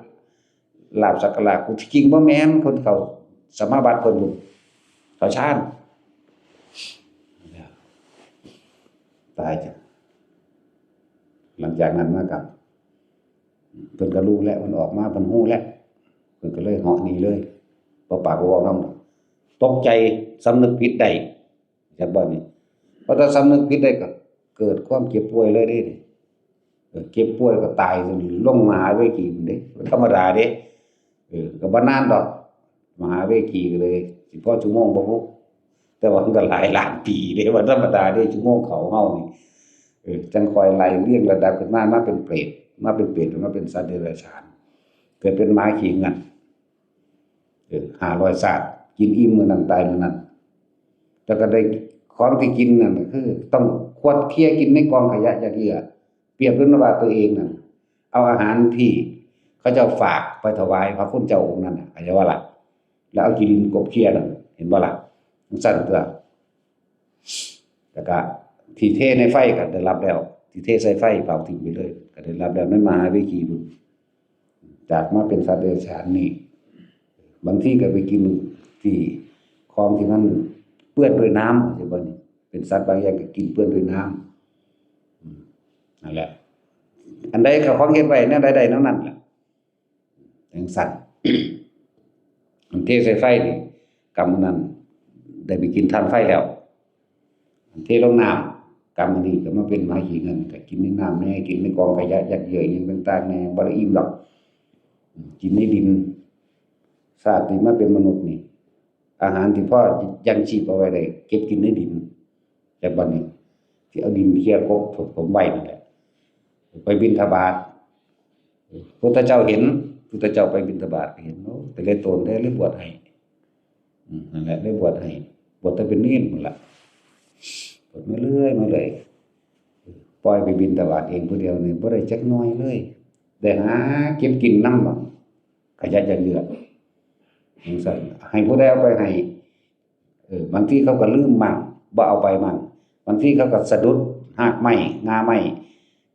ลาบสักการะ กูที่จริงบ่แม่น คนเข้าสมาบัติเพิ่นบุญ เข้าฌาน ตายจ้ะ หลังจากนั้นมาก็ เพิ่นก็รู้แล้ว เพิ่นออกมา เพิ่นรู้แล้ว เพิ่นก็เลยเหาะหนีเลย บ่ปากบ่เว้านำ ตกใจ สำนึกผิดได้ จักบ่นี่ พอถ้าสำนึกผิดได้ก็เกิดความเจ็บป่วยเลยเด้นี่ เออ เจ็บป่วยก็ตาย ลงมหาเวทีพุ้นเด้ บ่ธรรมดาเด้ เออ ก็บ่นานดอก มหาเวทีก็เลย สิพอชั่วโมงบ่บุ แต่ว่ามันก็หลายล้านปีเด้ บ่ธรรมดาเด้ ชั่วโมงเขาเฮานี่ เออ จั่งค่อยไล่เรียงระดับขึ้นมา มาเป็นเปรต มาเป็นเปรต มาเป็นสัตว์เดรัจฉาน เกิดเป็นหมาขี้เงิน เออ ห้าร้อยชาติ กินอิ่มมื้อนั้นตายมื้อนั้น แล้วก็ได้ของที่กินนั่นก็คือ ต้องขวดเคลียร์กินในกองขยะหยากเหยื่อ เปรียบเหมือนว่าตัวเองนั่น เอาอาหารที่เขาเจ้าฝากไปถวายพระคุณเจ้าองค์นั้นน่ะ เข้าใจบ่ล่ะ แล้วเอาขี้ดินกลบเคลียร์นั่น เห็นบ่ล่ะ จั่งซั้นตัว แล้วก็ที่เทในไฟก็ได้รับแล้ว ที่เทใส่ไฟเผาทิ้งไปเลย ก็ได้รับแล้วในมหาเวทีพุ้น จากมาเป็นสัตว์เดรัจฉานนี่ บางทีก็ไปกินที่ของที่มันเปื้อนด้วยน้ำ เข้าใจบ่นี่ เป็นสัตว์บางอย่างก็กินเปื้อนด้วยน้ำ อืม นั่นแหละ อันใดเขาของเฮ็ดไว้ แนวใดได้แนวนั้นล่ะ จั่งซั้น อันเทใส่ไฟนี่ กำนั้นได้ไปกินถ่านไฟแล้ว อันเทลงน้ำ กำอันนี้ก็มาเป็นหมาขี้เงิน ก็กินในน้ำแน่ กินในกองขยะหยากเหยื่อหยังต่างๆแน่ บ่ได้อิ่มดอก กินในดิน ชาตินี้มาเป็นมนุษย์นี่ อาหารที่พอยังชีพเอาไว้ได้ เก็บกินในดิน แต่บัดนี้ ที่เอาดินเคลียร์กลบถมไว้นั่นแหละ ไปบิณฑบาต พุทธเจ้าเห็น พุทธเจ้าไปบิณฑบาตเห็น โอ้ แต่ละตนได้เลยบวชให้ อืม นั่นแหละ ได้บวชให้ บวชแต่เป็นเณรพุ้นล่ะ บวชมาเรื่อยมาเลย ปล่อยไปบิณฑบาตเองผู้เดียวนี่ บ่ได้จักหน่อยเลย ได้หาเก็บกินนำบักขยะหยากเหยื่อ จั่งซั้น ให้ผู้ใดเอาไปให้ เออ บางทีเขาก็ลืมมั่ง บ่เอาไปมั่ง บางทีเขาก็สะดุดฮากไม้ ง่าไม้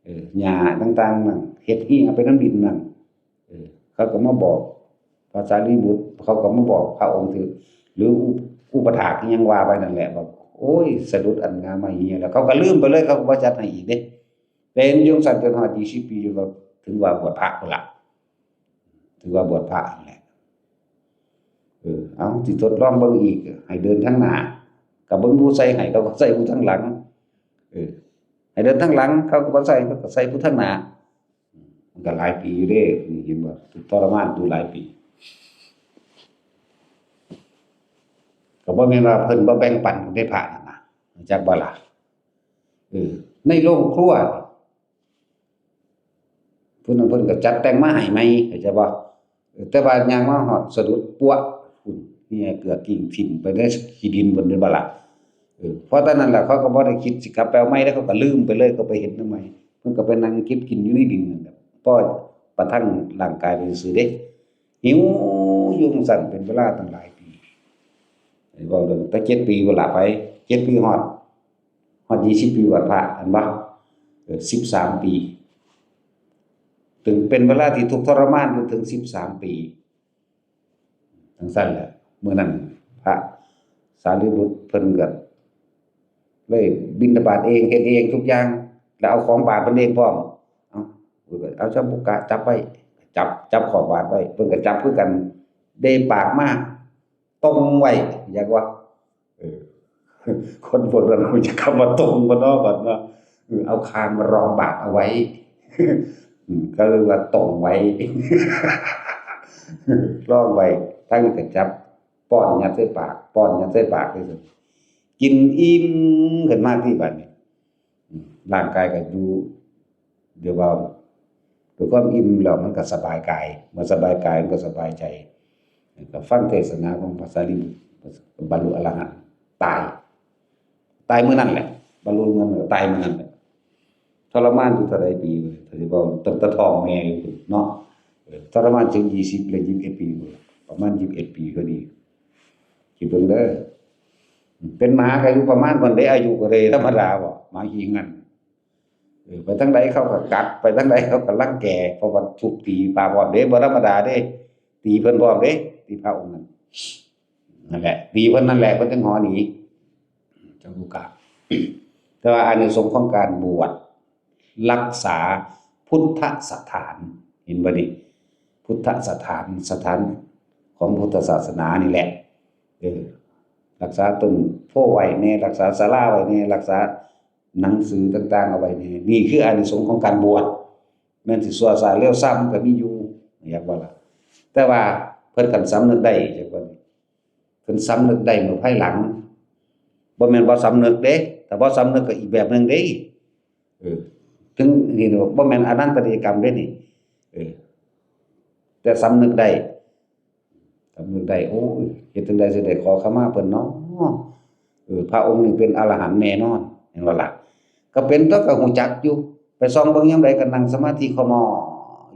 เออ หญ้าต่างๆมั่ง เฮ็ดฮีเอาไปนำดินมั่ง เออ เขาก็มาบอกพระสารีบุตร เขาก็มาบอกพระองค์ที่ หรืออุ อุปถากอิหยังว่าไปนั่นแหละ บอก โอ้ย สะดุดอันง่าไม้เหี่ยแล้ว เขาก็ลืมไปเลย เขาก็บ่จัดให้อีกเด้ เป็นอยู่จั่งซั้นจนฮอดยี่สิบปี จนว่าถึงว่าบวชพระพุ้นล่ะ ถือว่าบวชพระนั่นแหละ เออ เอา สิทดลองเบิ่งอีก ให้เดินทางหน้า ก็บ่มีผู้ใส่ให้ เขาก็ใส่ผู้ทางหลัง เออ ให้เดินทางหลัง เขาก็บ่ใส่ เขาก็ใส่ผู้ทางหน้า มันก็หลายปีอยู่เด้ นี่เห็นบ่ ทุกข์ทรมานอยู่หลายปี ก็บ่แม่นว่าเพิ่นบ่แบ่งปันเด้ พระนั่นน่ะ รู้จักบ่ล่ะ เออ ในโรงครัว ผู้นั้นเพิ่นก็จัดแต่งมาให้ใหม่ เข้าใจบ่ เออ แต่ว่าย่างมาฮอดสะดุดปั๊วะ พุ้น เหี่ยเกือกกิ้งถิ่มไปในขี้ดินพุ้น เห็นบ่ล่ะ เออ พอตอนนั้นล่ะ เขาก็บ่ได้คิดสิกลับไปเอาใหม่แล้ว เขาก็ลืมไปเลย เขาไปเฮ็ดนำใหม่ เพิ่นก็ไปนั่งเก็บกินอยู่ในดินนั่นแหละ พอประทังร่างกายไปซื่อๆเด้ หิวอยู่จั่งซั้นเป็นเวลาตั้งหลายปี เว้าเรื่องแต่เจ็ดปีพุ้นล่ะไป เจ็ดปีฮอด ฮอดยี่สิบปีบวชพระ เห็นบ่ เออ สิบสามปี ถึงเป็นเวลาที่ทุกข์ทรมานอยู่ถึงสิบสามปี จั่งซั้นแหละ มื้อนั้นพระสารีบุตรเพิ่นก็เลยบิณฑบาตเอง เฮ็ดเองทุกอย่าง แล้วเอาของบาตรเพิ่นเองพร้อม เอา เอาจับปุกกะจับไว้ จับ จับขอบบาตรไว้ เพิ่นก็จับคือกัน เดปากมา ตรงไว้ อยากว่า เออ คนพวกนั้นรู้จักคำว่าตรงบ่เนาะบัดเนาะ เออ เอาคางมารองบาตรเอาไว้ อืม ก็เลยว่าตรงไว้ รองไว้ ทั้งกระจับ ป้อนยัดใส่ปาก ป้อนยัดใส่ปากเลย กินอิ่มขึ้นมาที่บัดนี้ อืม ร่างกายก็อยู่ เดี๋ยวว่า ด้วยความอิ่มแล้วมันก็สบายกาย เมื่อสบายกายมันก็สบายใจ ก็ฟังเทศนาของพระสารีบุตร บรรลุอรหันต์ ตาย ตายมื้อนั้นแหละ บรรลุเงินก็ตายมื้อนั้นแหละ ทรมานอยู่เท่าใดปี ถ้าสิเว้าตั้งแต่ท้องแม่อยู่เนาะ เออ ทรมานถึงยี่สิบและยี่สิบเอ็ดปี ประมาณยี่สิบเอ็ดปีพอดี คิดเบิ่งเด้อ เป็นหมาก็อายุประมาณนั้นเด้ อายุก็เลยธรรมดาบ่ หมาขี้งัน เออ ไปทางใดเขาก็กัด ไปทางใดเขาก็รังแก เพราะว่าถูกตีพาพร้อมเด้ บ่ธรรมดาเด้ ตีเพิ่นพร้อมเด้ ตีพระองค์นั้น นั่นแหละ ตีเพิ่นนั่นแหละ เพิ่นจึงหอหนี จั่งบ่กล้า แต่ว่าอานิสงส์ของการบวช รักษาพุทธสถาน เห็นบ่นี่ พุทธสถาน สถานของพุทธศาสนานี่แหละ เออ รักษาต้นโพธิ์ไว้แน่ รักษาศาลาไว้แน่ รักษาหนังสือต่างๆเอาไว้แน่ นี่คืออานิสงส์ของการบวช แม่นสิชั่วช้าเร็วช้ามันก็มีอยู่ อยากว่าล่ะ แต่ว่าเพิ่นคันสำนึกได้ จั่งว่า เพิ่นสำนึกได้เมื่อภายหลัง บ่แม่นบ่สำนึกเด้ ถ้าบ่สำนึกก็อีกแบบหนึ่งเด้ เออ ถึงนี่บ่แม่นอนันตริยกรรมเด้นี่ เออ แต่สำนึกได้ สำนึกได้ โอ้ย เฮ็ดจั่งใดสิได้ขอขมาเพิ่นเนาะ เออ พระองค์นี่เป็นอรหันต์แน่นอน เห็นบ่ล่ะ ก็เป็นตัวก็ฮู้จักอยู่ ไปส่องเบิ่งยามใดก็นั่งสมาธิขมอ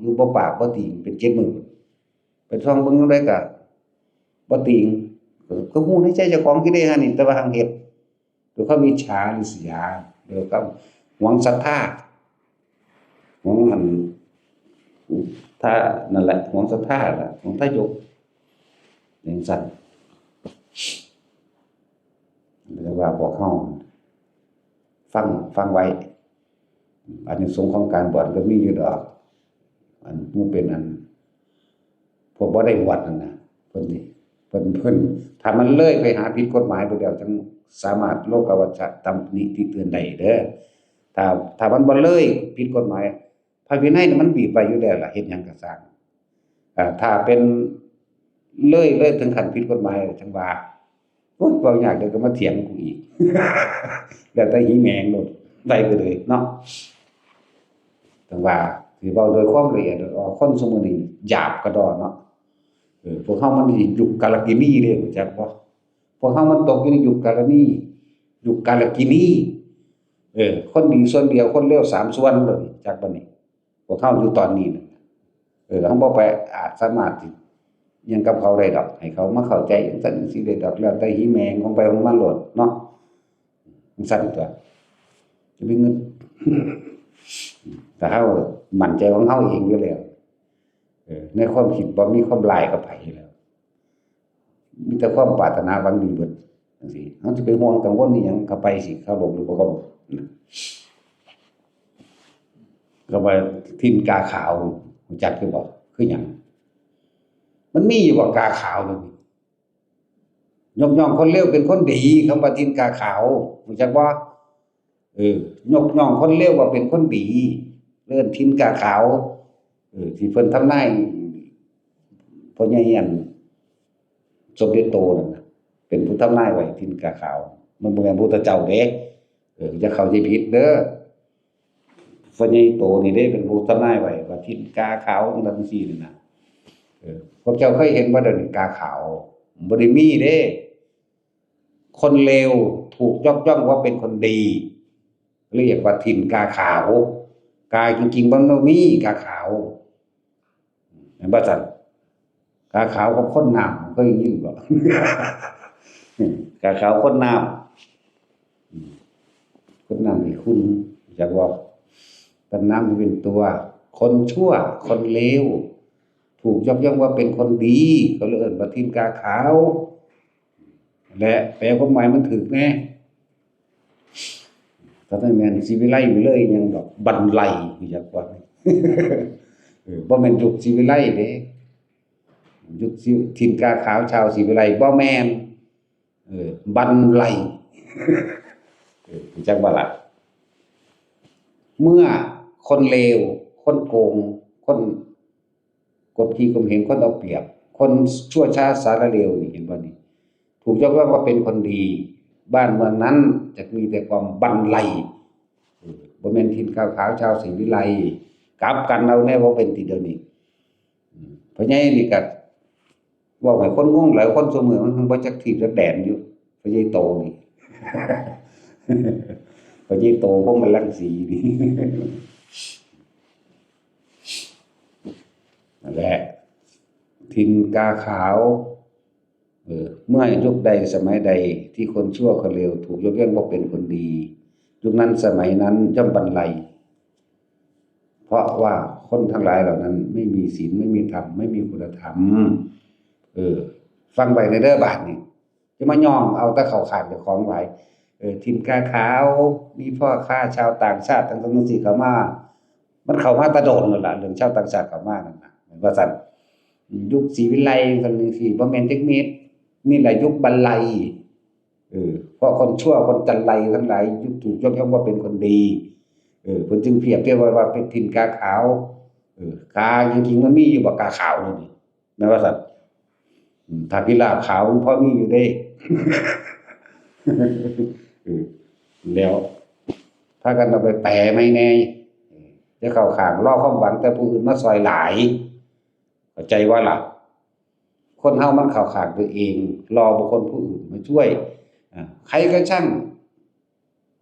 อยู่ บ่ปากบ่ติง เป็นเจ็ดมื้อ ไปส่องเบิ่งยามใดก็บ่ติง ก็ ก็ฮู้ในใจเจ้าของอยู่เด้หั่นนี่ แต่ว่าหั้นเฮ็ด ด้วยความอิจฉาริษยา ด้วยความหวงศรัทธา หวงอัน ถ้านั่นแหละ หวงศรัทธาล่ะ หวงทายก จั่งซั้น เรียกว่าพวกเฮาฟัง ฟังไว้ อานิสงส์ของการบวชก็มีอยู่ดอก อันผู้เป็นอัน พวกบ่ได้บวชนั่นน่ะ เพิ่นสิ เพิ่น เพิ่น ถ้ามันเลยไปหาผิดกฎหมายไปแล้ว จั่งสามารถโลกวัชชะตำหนิติเตือนได้เด้อ ถ้า ถ้ามันบ่เลยผิดกฎหมาย พระวินัยนี่มันบีบไว้อยู่แล้วล่ะ เฮ็ดหยังก็ซ่าง อ่า ถ้าเป็นเลย เลยถึงขั้นผิดกฎหมาย จั่งว่า โอ๊ย เว้ายาก เดี๋ยวก็มาเถียงกูอีก แล้วแต่หิแมงโลด ไปก็เลยเนาะ จั่งว่า สิเว้าโดยความละเอียดอ่อน คนซุมื้อนี้หยาบกระด้อเนาะ เออ พวกเฮามันยุคกาลกินีเด้ รู้จักบ่ พวกเฮามันตกอยู่ในยุคกาลกินี ยุคกาลกินี เออ คนดีส่วนเดียว คนเลวสามส่วนเลย จักบ่นี่ พวกเฮาอยู่ตอนนี้น่ะ เออ เฮาบ่ไปอาจสามารถสิหยังกับเขาได้ดอก ให้เขามาเข้าใจจั่งซั้นจั่งซี้ได้ดอก แล้วแต่หิแมงของไปของมันโลดเนาะ จั่งซั้นตั๊ว จะไปเงิน แต่เฮามั่นใจของเฮาเองอยู่แล้ว เออ ในความคิดบ่มีความร้ายกับไผอยู่แล้ว มีแต่ความปรารถนาหวังดีเบิดจั่งซี้ เฮาสิไปห่วงกังวลอีหยัง เขาไปสิเคารพหรือบ่เคารพนะ ก็ว่าถิ่นกาขาว รู้จักอยู่บ่ คือหยัง มันมีอยู่บ่กาขาวนี่ ยกย่องคนเลวเป็นคนดี คำว่าถิ่นกาขาว รู้จักบ่ เออ ยกย่องคนเลวว่าเป็นคนดี เอิ้นถิ่นกาขาว เออ ที่เพิ่นทำนาย พ่อใหญ่อัน สมเด็จโตนั่นน่ะ เป็นผู้ทำนายไว้ถิ่นกาขาว มันบ่แม่นพระพุทธเจ้าเด้ เออ อย่าเข้าใจผิดเด้อ พ่อใหญ่โตนี่เด้ เป็นผู้ทำนายไว้ว่าถิ่นกาขาวจั่งซั้นจั่งซี้นี่นะ เออ พวกเจ้าเคยเห็นบ่เดี๋ยวนี้กาขาว บ่ได้มีเด้ คนเลวถูกยกย่องว่าเป็นคนดี เรียกว่าถิ่นกาขาว กาจริงๆมันบ่มีกาขาว แม่นบ่ซั่น กาขาวกับคนน้ำ เคยยินบ่ กาขาวคนน้ำ คนน้ำนี่คุณ จักว่า เป็นน้ำที่เป็นตัว คนชั่ว คนเลว ถูกยกย่องว่าเป็นคนดี เขาเลยเอิ้นว่าถิ่นกาขาว และแปลความหมายมันถูกแน่ ถ้าท่านแม่นสิวิไลไปเลยยังดอก บันไล รู้จักบ่ เออ บ่แม่นยุคสิวิไลเด้ ยุคสิ ถิ่นกาขาวชาวสิวิไล บ่แม่น เออ บันไล เออ จักบ่ล่ะ เมื่อคนเลว คนโกง คนกดขี่ข่มเหง คนเอาเปรียบ คนชั่วช้าสารเลวนี่ เห็นบ่นี่ ถูกยกย่องว่าเป็นคนดี บ้านเมืองนั้นจะมีแต่ความบันไล เออ บ่แม่นถิ่นกาขาวชาวศรีวิไล กลับกันเอาแน่ว่าเป็นติเดียวนี้ อืม พ่อใหญ่นี่ก็ เว้าให้คนงงหลาย คนซุมื้อมันบ่จักถิ่นจักแดนอยู่ พ่อใหญ่โตนี่ พ่อใหญ่โตพรหมรังสีนี่ นั่นแหละ ถิ่นกาขาว เออ เมื่อยุคใดสมัยใดที่คนชั่วคนเลวถูกยกย่องว่าเป็นคนดี ยุคนั้นสมัยนั้นย่อมบันไล เพราะว่าคนทั้งหลายเหล่านั้นไม่มีศีล ไม่มีธรรม ไม่มีคุณธรรม เออ ฟังไว้ในเด้อบาดนี้ จะมาย่องเอาแต่เข้าข้างเจ้าของหลาย เออ ถิ่นกาขาว มีพ่อค้าชาวต่างชาติทั้งๆ ทั้งสี่เข้ามา มันเข้ามาแต่โดนแล้วล่ะ เรื่องชาวต่างชาติเข้ามานั่นน่ะ แม่นว่าซั่น ยุคศรีวิไลย์ ซั่นจั่งซี้ บ่แม่นจักเม็ด นี่แหละยุคบันไล เออ เพราะคนชั่วคนจันไรทั้งหลายถูกยกย่องว่าเป็นคนดี เออ เพิ่นจึงเปรียบเทียบไว้ว่าเป็นถิ่นกาขาว เออ กาจริงๆ มันมีอยู่บ่กาขาวนี่ แม่นว่าซั่น อืม ถ้าพิราบขาวมันพอมีอยู่เด้ เออ แล้วพากันเอาไปแปลใหม่แน่ เออ อย่าเข้าข้าง รอความหวังแต่ผู้อื่นมาซ่อยหลาย เข้าใจบ่ล่ะ คนเฮามันเข้าข้างตัวเอง รอบุคคลผู้อื่นมาช่วย อ่า ใครก็ช่าง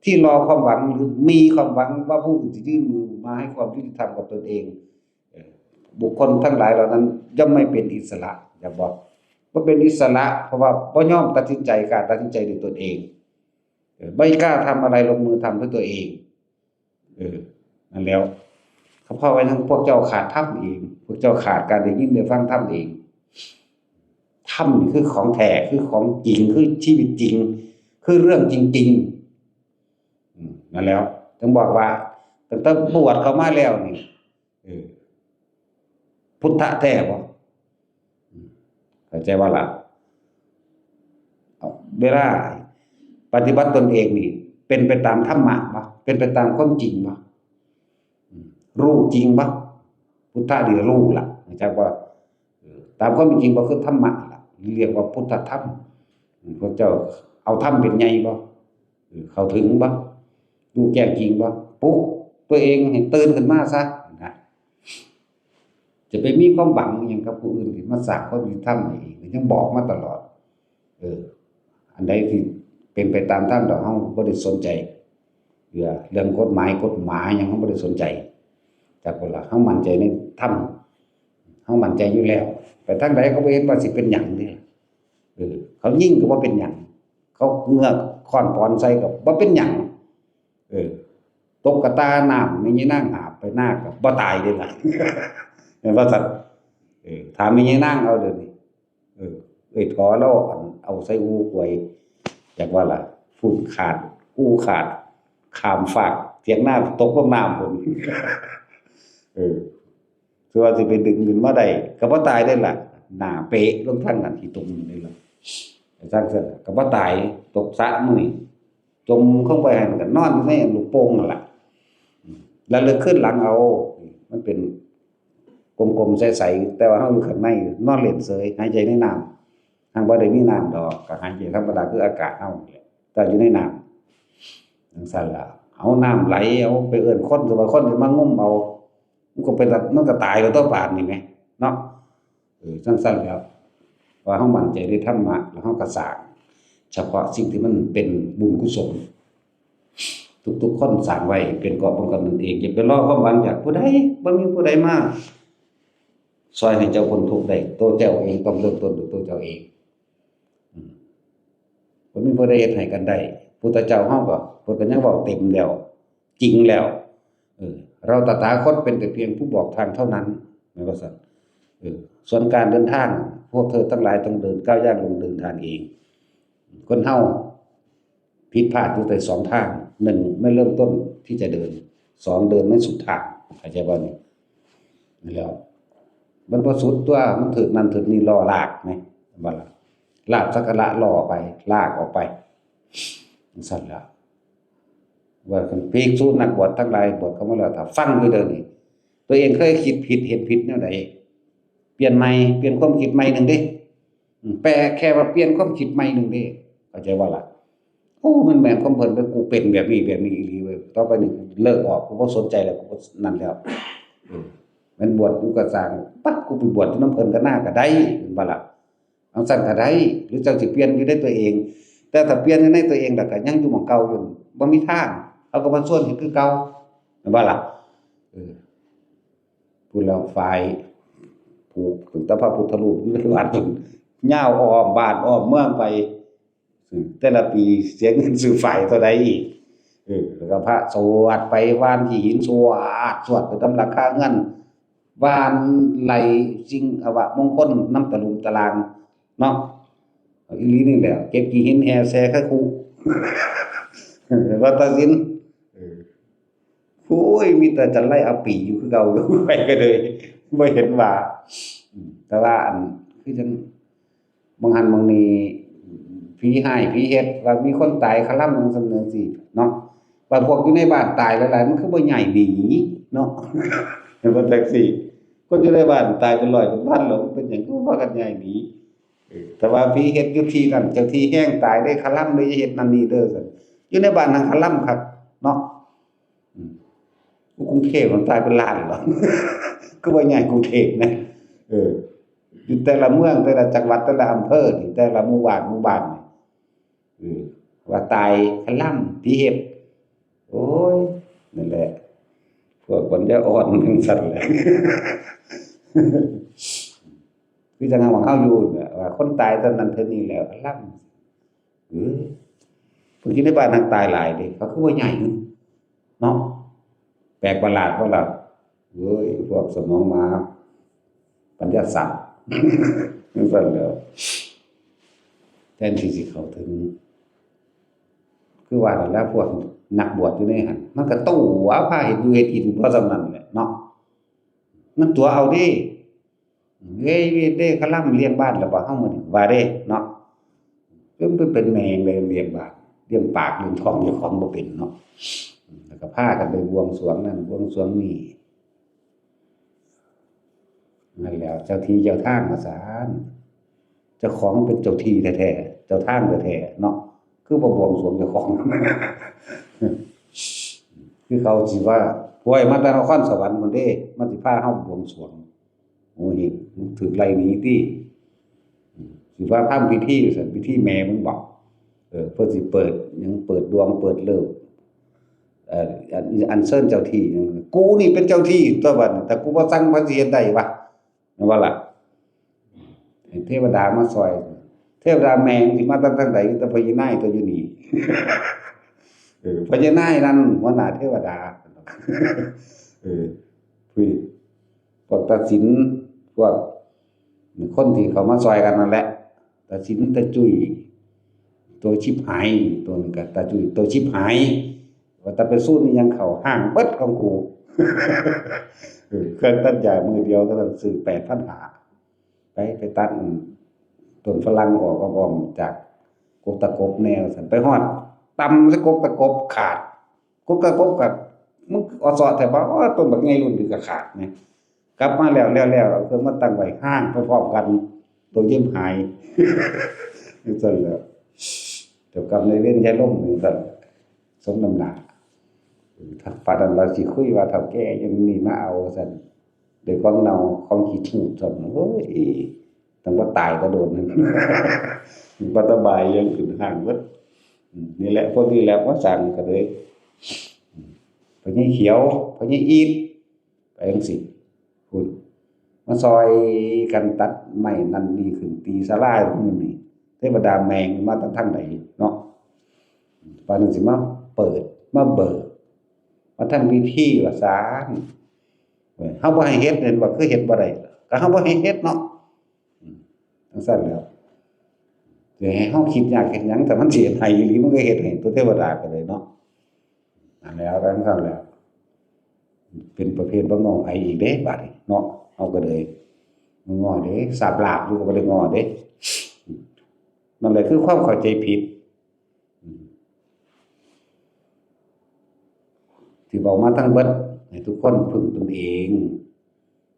ที่รอความหวังหรือมีความหวังว่าผู้อื่นจะยื่นมือมาให้ความยุติธรรมกับตนเอง เอ่อ บุคคลทั้งหลายเหล่านั้นย่อมไม่เป็นอิสระ อยากบอก บ่เป็นอิสระ เพราะว่าบ่ยอมตัดสินใจ กล้าตัดสินใจด้วยตนเอง เอ่อ ไม่กล้าทำอะไรลงมือทำด้วยตัวเอง เออ นั่นแล้ว เขาพาะว่าหยัง พวกเจ้าขาดธรรมเอง พวกเจ้าขาดการได้ยินได้ฟังธรรมเอง ธรรมนี่คือของแท้ คือของจริง คือชีวิตจริง คือเรื่องจริงๆ อืม นั่นแล้ว จึงบอกว่า ตั้งแต่บวชเข้ามาแล้วนี่ เออ พุทธะแท้บ่ อืม เข้าใจบ่ล่ะ เอา เวลาปฏิบัติตนเองนี่ เป็นไปตามธรรมะบ่ เป็นไปตามความจริงบ่ อืม รู้จริงบ่ พุทธะนี่รู้ล่ะ เข้าใจบ่ เออ ตามความเป็นจริงบ่ คือธรรมะล่ะ เรียกว่าพุทธธรรม อืม พวกเจ้าเอาธรรมเป็นใหญ่บ่ เออ เข้าถึงบ่ รู้แจ้งจริงบ่ ปลุกตัวเองให้ตื่นขึ้นมาซะนะ จะไปมีความหวังอิหยังกับผู้อื่นที่มาสร้างความยุติธรรมให้เอง ยังบอกมาตลอด เออ อันใดที่เป็นไปตามธรรม เราเฮาบ่ได้สนใจ เรื่อง เรื่องกฎหมาย กฎหมายหยังเฮาบ่ได้สนใจ จักบ่ล่ะ เฮามั่นใจในธรรม เฮามั่นใจอยู่แล้ว ไปทางใดเขาบ่เห็นว่าสิเป็นหยังเด้ เออ เขายิงก็บ่เป็นหยัง เขาเงือกค้อนปอนใส่ก็บ่เป็นหยัง เออ ตกกะตาน้ำ แม่ยายนางหาบไปนาก็บ่ตายเด้ล่ะ แม่นบ่ซั่น เออ ถามแม่ยายนางเอาเดี๋ยวนี้ เออ เอ้ยถอลาวอันเอาใส่อู่กวย จักว่าล่ะ funnขาด อู่ขาด ข้ามฟาก เถียงนาตกลงน้ำพุ้น เออ คือว่าสิไปดึงขึ้นมาได้ ก็บ่ตายเด้ล่ะ หน้าเปะลงทางนั้นขี้ตุ่มนี่ล่ะ จั่งซั่นก็บ่ตาย ตกสระมื้อนี้ จมลงไปหั่นก็นอนอยู่ในลูกโป่งนั่นล่ะ อืม แล้วเลิกคืนหลังเอา มันเป็นกลมๆใสๆ แต่ว่าเฮาอยู่ข้างใน นอนเล่นเสย หายใจในน้ำ หากบ่ได้มีน้ำดอก ก็หายใจธรรมดาคืออากาศเฮานี่แหละ แต่อยู่ในน้ำ จั่งซั่นล่ะ เอาน้ำไหล เอาไปเอิ้นคน แต่ว่าคนสิมางมเอา มันก็เป็น มันก็ตายแล้วตัวบาดนี่แหม เนาะ เออ จั่งซั่นแล้ว ว่าเฮามั่นใจในธรรมะ แล้วเฮาก็สร้าง เฉพาะสิ่งที่มันเป็นบุญกุศล ทุกๆคนสร้างไว้เป็นกอบบุญกับตนเอง อย่าไปรอความหวังจากผู้ใด บ่มีผู้ใดมาซ่อยให้เจ้าพ้นทุกข์ได้ ตัวเจ้าเองต้องเริ่มต้นด้วยตัวเจ้าเอง อืม บ่มีผู้ใดเฮ็ดให้กันได้ พุทธเจ้าเฮาก็ เพิ่นก็ยังเว้าเต็มแล้ว จริงแล้ว เออ เราตถาคตเป็นแต่เพียงผู้บอกทางเท่านั้น แม่นบ่ซั่น เออ ส่วนการเดินทาง พวกเธอทั้งหลายต้องเดินก้าวย่างลงเดินทางเอง คนเฮาผิดพลาดอยู่แต่สองทาง หนึ่ง ไม่เริ่มต้นที่จะเดิน สอง เดินไม่สุดทาง เข้าใจบ่นี่ นั่นแหล้ว มันบ่สุดตัว มันถืกนั่นถืกนี่ ล้อลากแหม แม่นบ่ล่ะ ลาบสักการะล้อไป ลากออกไป จั่งซั้นล่ะ ว่ากัน ภิกษุนักบวชทั้งหลาย บวชเข้ามาแล้ว ถ้าฟังอยู่เดี๋ยวนี้ ตัวเองเคยคิดผิดเห็นผิดแนวใด เปลี่ยนใหม่ เปลี่ยนความคิดใหม่หนึ่งเด้ อืม แปลแค่ว่าเปลี่ยนความคิดใหม่หนึ่งเด้ เข้าใจบ่ล่ะ โอ้ มันแม่นความเพิ่นเด้อ กูเป็นแบบนี้แบบนี้อีหลีเว้ย ต่อไปนี่กูเลิกออก กูบ่สนใจแล้ว กูบ่นั่นแล้ว เออ แม่นบวชอยู่ก็ซ่าง ปั๊บ กูไปบวชอยู่นำเพิ่นก็น่าก็ได้ แม่นบ่ล่ะ จั่งซั้นก็ได้ หรือเจ้าสิเปลี่ยนอยู่ในตัวเอง แต่ถ้าเปลี่ยนอยู่ในตัวเองแล้วก็ยังอยู่หม่องเก่าอยู่ บ่มีทาง เขาก็มาชวนเฮ็ดคือเก่า แม่นบ่ล่ะ เออ พู้นแล้ว ฝ่ายผูกตั้งแต่พระพุทธรูปอยู่ในวัด ยาวอ้อมบ้านอ้อมเมืองไป อืม แต่ละปีเสียเงินซื้อฝ้ายเท่าใดอีก เออ แล้วก็พระสวดไป หว่านขี้หิน สวด สวดไปตามหลังคาเรือน หว่านไล่สิ่งอวมงคลนำตะลุมตะลางเนาะ เอาอีหลีนี่แหละ เก็บขี้หินแห่ใส่คาคุ เออ วัดตาสิน เออ โอ้ย มีแต่จันไรอาปีอยู่คือเก่าอยู่ ไปก็เลยบ่เห็นว่า อืม แต่ว่าอัน คือจั่ง บางหั้นบางนี่ ผีฮ้ายผีเฮ็ด ว่ามีคนตายคาลำจั่งซั้นจั่งซี้เนาะ ว่าพวกอยู่ในบ้านตายหลายๆ มันคือบ่ย้ายหนีเนาะ เห็นบ่จั่งซี้ คนอยู่ในบ้านตายเป็นร้อยเป็นพันแล้ว มันเป็นหยังคือบ่พากันย้ายหนี เออ แต่ว่าผีเฮ็ดอยู่ที่นั่น เจ้าที่แฮงตายเด้ คาลำเด้ อย่าเฮ็ดนั่นนี่เด้อ ซั่น อยู่ในบ้านนั่งคาลำคักเนาะ อืม อยู่กรุงเทพฯมันตายเป็นล้านหรอ คือว่าย้ายกรุงเทพฯนะ เออ อยู่แต่ละเมือง แต่ละจังหวัด แต่ละอำเภอนี่ แต่ละหมู่บ้าน หมู่บ้านนี่ เออ ว่าตายคาลำ ผีเฮ็ด โอ้ย นั่นแหละ พวกปัญญาอ่อนจั่งซั้นแหละ คือจั่งหวาเฮาอยู่เนี่ย ว่าคนตายเท่านั้นเท่านี้แล้วคาลำ เออ เพิ่นอยู่ในบ้านนั่งตายหลายเด้ เขาคือบ่ย้ายหนีเนาะ แปลกประหลาดบ่ล่ะ เว้ย พวกสมองหมา ปัญญาสัตว์ จั่งซั้นแหล้ว แทนที่สิเข้าถึง คือว่านั่นแหละ พวกนักบวชอยู่ในหั่น มันก็ตั๋วพาเฮ็ดอยู่เฮ็ดกินพอส่ำนั้นแหละเนาะ มันตั๋วเอาเด้ เฮ้ย เด้ คาลำเลี้ยงบ้านแล้วบ่เฮามื้อนี้ ว่าเด้เนาะ เพิ่นเป็นแม่งเลยเลี้ยงบ้าน เลี้ยงปากเลี้ยงท้องเจ้าของบ่เป็นเนาะ แล้วก็พากันไปบวงสรวงนั่นบวงสรวงนี่ นั่นแหละ เจ้าที่เจ้าทางว่าซั่น เจ้าของเป็นเจ้าที่แท้ๆ เจ้าทางแท้ๆ เนาะ คือบ่บวงสรวงเจ้าของ คือเขาสิว่า ห้วย มาแต่นครสวรรค์พุ้นเด้ มาสิพาเฮาบวงสรวง โอ้ย ถืกไล่หนีติ สิว่าทำพิธี ซั่น พิธีแม่มึงบอก เออ เพิ่นสิเปิดหยัง เปิดดวง เปิดฤกษ์ เอ่อ อัน อัญเชิญเจ้าที่หยัง กูนี่เป็นเจ้าที่ตั๊วบัดนี้ แต่กูบ่สั่ง ไผสิเฮ็ดได้วะ แม่นบ่ล่ะ ให้เทวดามาซ่อย เทวดาแม่งสิมาแต่ทางใด แต่พญานายตั๊วอยู่นี่ เออ พญานายนั่นหัวหน้าเทวดา เออ พวก พวกตาสิน พวกคนที่เขามาซ่อยกันนั่นแหละ ตาสินตาจุ้ย ตัวฉิบหาย ตัวนี้ก็ตาจุ้ย ตัวฉิบหาย ว่าแต่ไปสู้นี่ยังเข้าห้างเบิดของกู เออ เครื่องตัดหญ้ามือเดียวเท่านั้นซื้อแปดพันห้า ไป ไปตัดอันต้นฝรั่งออกอ้อมๆ จากกกตะกบแนวซั่น ไปฮอด ตำใส่กกตะกบขาด กกตะกบก็ มึงออดซอดแท้บ่ โอ้ย ต้นบักใหญ่รุ่นนี้ก็ขาดแหม กลับมาแล้ว แล้ว แล้ว เอาเครื่องมาตั้งไว้ ห้างไปพร้อมกัน ตัวฉิบหาย จั่งซั้นแหละ เจ้ากรรมนายเวรยายลมจั่งซั้น สมน้ำหน้า เออ ถ้าปานนั้นว่าสิคุยว่าเฒ่าแก่ยังนี่มาเอาซั่น ด้วยของเน่าของขี้ทูบซั่น โอ้ย ตั้งบ่ตายก็โดนนั่น บ่สบายยังขึ้นห้างเบิด อืม นี่แหละ พวกนี้แหละมาสั่งก็เลย อืม พ่อใหญ่เขียว พ่อใหญ่อีท ไปจั่งซี้ พุ้น มาซ่อยกันตัดไม้นั่นนี่ขึ้นตีศาลามื้อนี้ เทวดาแม่งมาแต่ทางใดเนาะ ปานนั้นสิมาเปิด มาเบิก มาทำพิธีว่าซาน เออ เฮาบ่ให้เฮ็ด เห็นบ่ คือเฮ็ดบ่ได้ ก็เฮาบ่ให้เฮ็ดเนาะ อืม จั่งซั้นแหล้ว สิให้เฮาคิดยากเฮ็ดหยัง ถ้ามันสิเฮ็ดให้อีหลี มันก็เฮ็ดให้ตั๊ว เทวดาก็เลยเนาะ นั่นแหละ จั่งซั้นแหละ เป็นประเภทบ่ง้อไผอีกเด้ บาดนี้เนาะ เฮาก็เลยบ่ง้อเด้ สาบลาบอยู่ก็บ่ได้ง้อเด้ นั่นแหละคือความเข้าใจผิด อืม ที่เว้ามาทั้งเบิด ให้ทุกคนพึ่งตนเอง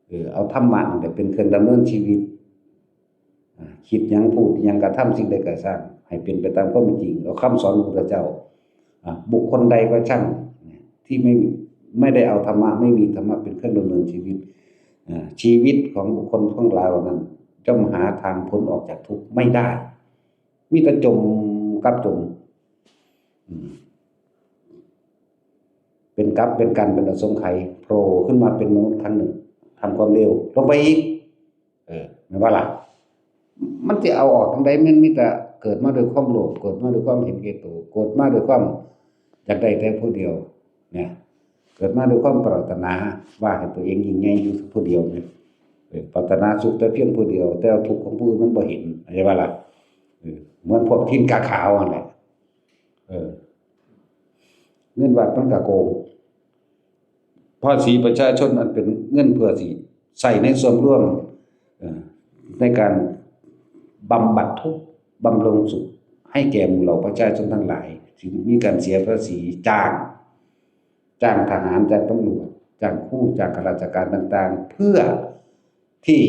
เออ เอาธรรมะนี่แหละเป็นเครื่องดำเนินชีวิต อ่า คิดหยัง พูดหยัง กระทำสิ่งใดก็ซ่าง ให้เป็นไปตามความเป็นจริง เอาคำสอนของพระพุทธเจ้า อ่า บุคคลใดก็ช่าง ที่ไม่ ไม่ได้เอาธรรมะ ไม่มีธรรมะเป็นเครื่องดำเนินชีวิต อ่า ชีวิตของบุคคลทั้งหลายเหล่านั้น ย่อมหาทางพ้นออกจากทุกข์ไม่ได้ มีแต่จมกับจม อืม เป็นกับเป็นกัน เป็นอสงไขย โผล่ขึ้นมาเป็นมนุษย์ครั้งหนึ่ง ทำความเลวลงไปอีก เออ แม่นบ่ล่ะ มันสิเอาออกจั่งใด มันมีแต่เกิดมาด้วยความโลภ เกิดมาด้วยความเห็นแก่ตัว เกิดมาด้วยความอยากได้แต่ผู้เดียว เนี่ย เกิดมาด้วยความปรารถนาว่าให้ตัวเองยิ่งใหญ่อยู่ผู้เดียวเนี่ย เออ ปรารถนาสุขแต่เพียงผู้เดียว แต่ว่าทุกข์ของผู้อื่นมันบ่เห็น เข้าใจบ่ล่ะ เออ เหมือนพวกถิ่นกาขาวนั่นแหละ เออ เงินวัดมันก็โกง ภาษีประชาชนอันเป็นเงินเพื่อสิใช้ในส่วนรวม เอ่อ ในการบำบัดทุกข์บำรุงสุขให้แก่หมู่เหล่าประชาชนทั้งหลาย ที่มีการเสียภาษีจ้าง จ้างทหาร จ้างตำรวจ จ้างครู จ้างข้าราชการต่างๆ เพื่อที่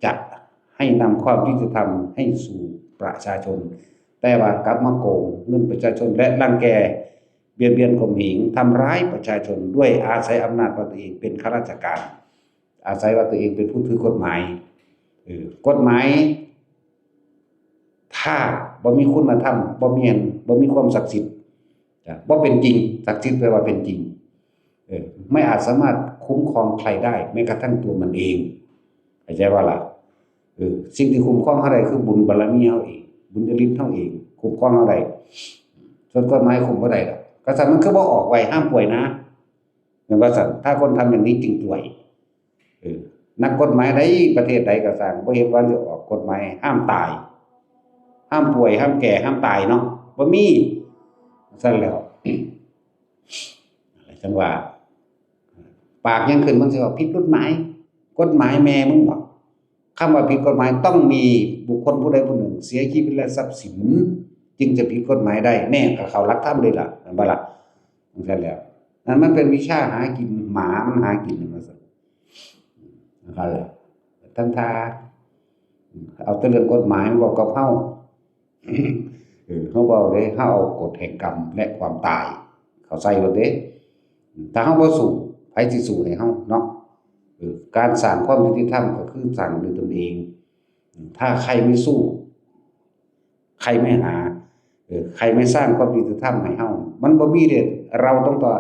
จะให้นำความยุติธรรมให้สู่ประชาชน แต่ว่ากลับมาโกงเงินประชาชนและรังแก เบียดเบียนข่มเหง ทำร้ายประชาชนด้วยอาศัยอำนาจว่าตัวเองเป็นข้าราชการ อาศัยว่าตัวเองเป็นผู้ถือกฎหมาย เออ กฎหมาย ถ้าบ่มีคุณธรรม บ่มีอัน บ่มีความศักดิ์สิทธิ์ จ้ะ บ่เป็นจริง ศักดิ์สิทธิ์แปลว่าเป็นจริง เออ ไม่อาจสามารถคุ้มครองใครได้ แม้กระทั่งตัวมันเอง เข้าใจบ่ล่ะ เออ สิ่งที่คุ้มครองเฮาได้คือบุญบารมีเฮาเอง บุญญาฤทธิ์เฮาเอง คุ้มครองเฮาได้ ส่วนกฎหมายคุ้มบ่ได้ดอก กษัตริย์มันคือบ่ออกไว้ห้ามป่วยนะ แม่นว่าซั่น ถ้าคนทำอย่างนี้จึงป่วย เออ นักกฎหมายใดประเทศใดก็ซ่าง บ่เห็นว่าสิออกกฎหมายห้ามตาย ห้ามป่วย ห้ามแก่ ห้ามตายเนาะ บ่มี ซั่นแล้ว จั่งว่า ปากยังขึ้น มันสิว่าผิดกฎหมาย กฎหมายแม่มึงบ่ คำว่าผิดกฎหมายต้องมีบุคคลผู้ใดผู้หนึ่งเสียชีวิตและทรัพย์สิน จึงจะผิดกฎหมายได้ แน่ ก็เข้าหลักธรรมเลยล่ะ แม่นบ่ล่ะ จั่งซั่นแล้ว นั่นมันเป็นวิชาหากิน หมามันหากิน ว่าซั่น นั่นแหละ ทั้งท่า เอาแต่เรื่องกฎหมายมาเว้ากับเฮา เออ เฮาเว้าเด้ เฮาเอากฎแห่งกรรมและความตายเข้าใส่โลดเด้ ถ้าเฮาบ่สู้ ไผสิสู้ให้เฮาเนาะ เออ การสร้างความยุติธรรมก็คือสร้างด้วยตนเอง ถ้าใครไม่สู้ ใครไม่หา เออ ใครไม่สร้างความยุติธรรมให้เฮา มันบ่มีเด้ เราต้องต่อ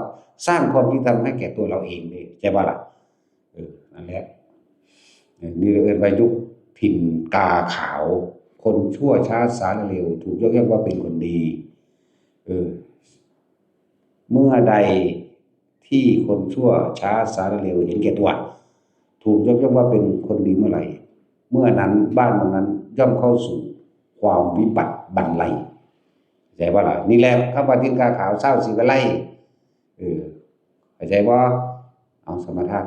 สร้างความยุติธรรมให้แก่ตัวเราเองเด้ ใช่บ่ล่ะ เออ นั่นแหละ เออ นี่เราเอิ้นว่ายุคถิ่นกาขาว คนชั่วช้าสารเลว ถูกยกย่องว่าเป็นคนดี เออ เมื่อใดที่คนชั่วช้าสารเลวเห็นแก่ตัว ถูกยกย่องว่าเป็นคนดีเมื่อไหร่ เมื่อนั้นบ้านเมืองนั้นย่อมเข้าสู่ความวิบัติบันไล เข้าใจบ่ล่ะ นี่แหละคำว่าถิ่นกาขาว ชาวศรีวิไล เออ เข้าใจบ่ เอาสมาทาน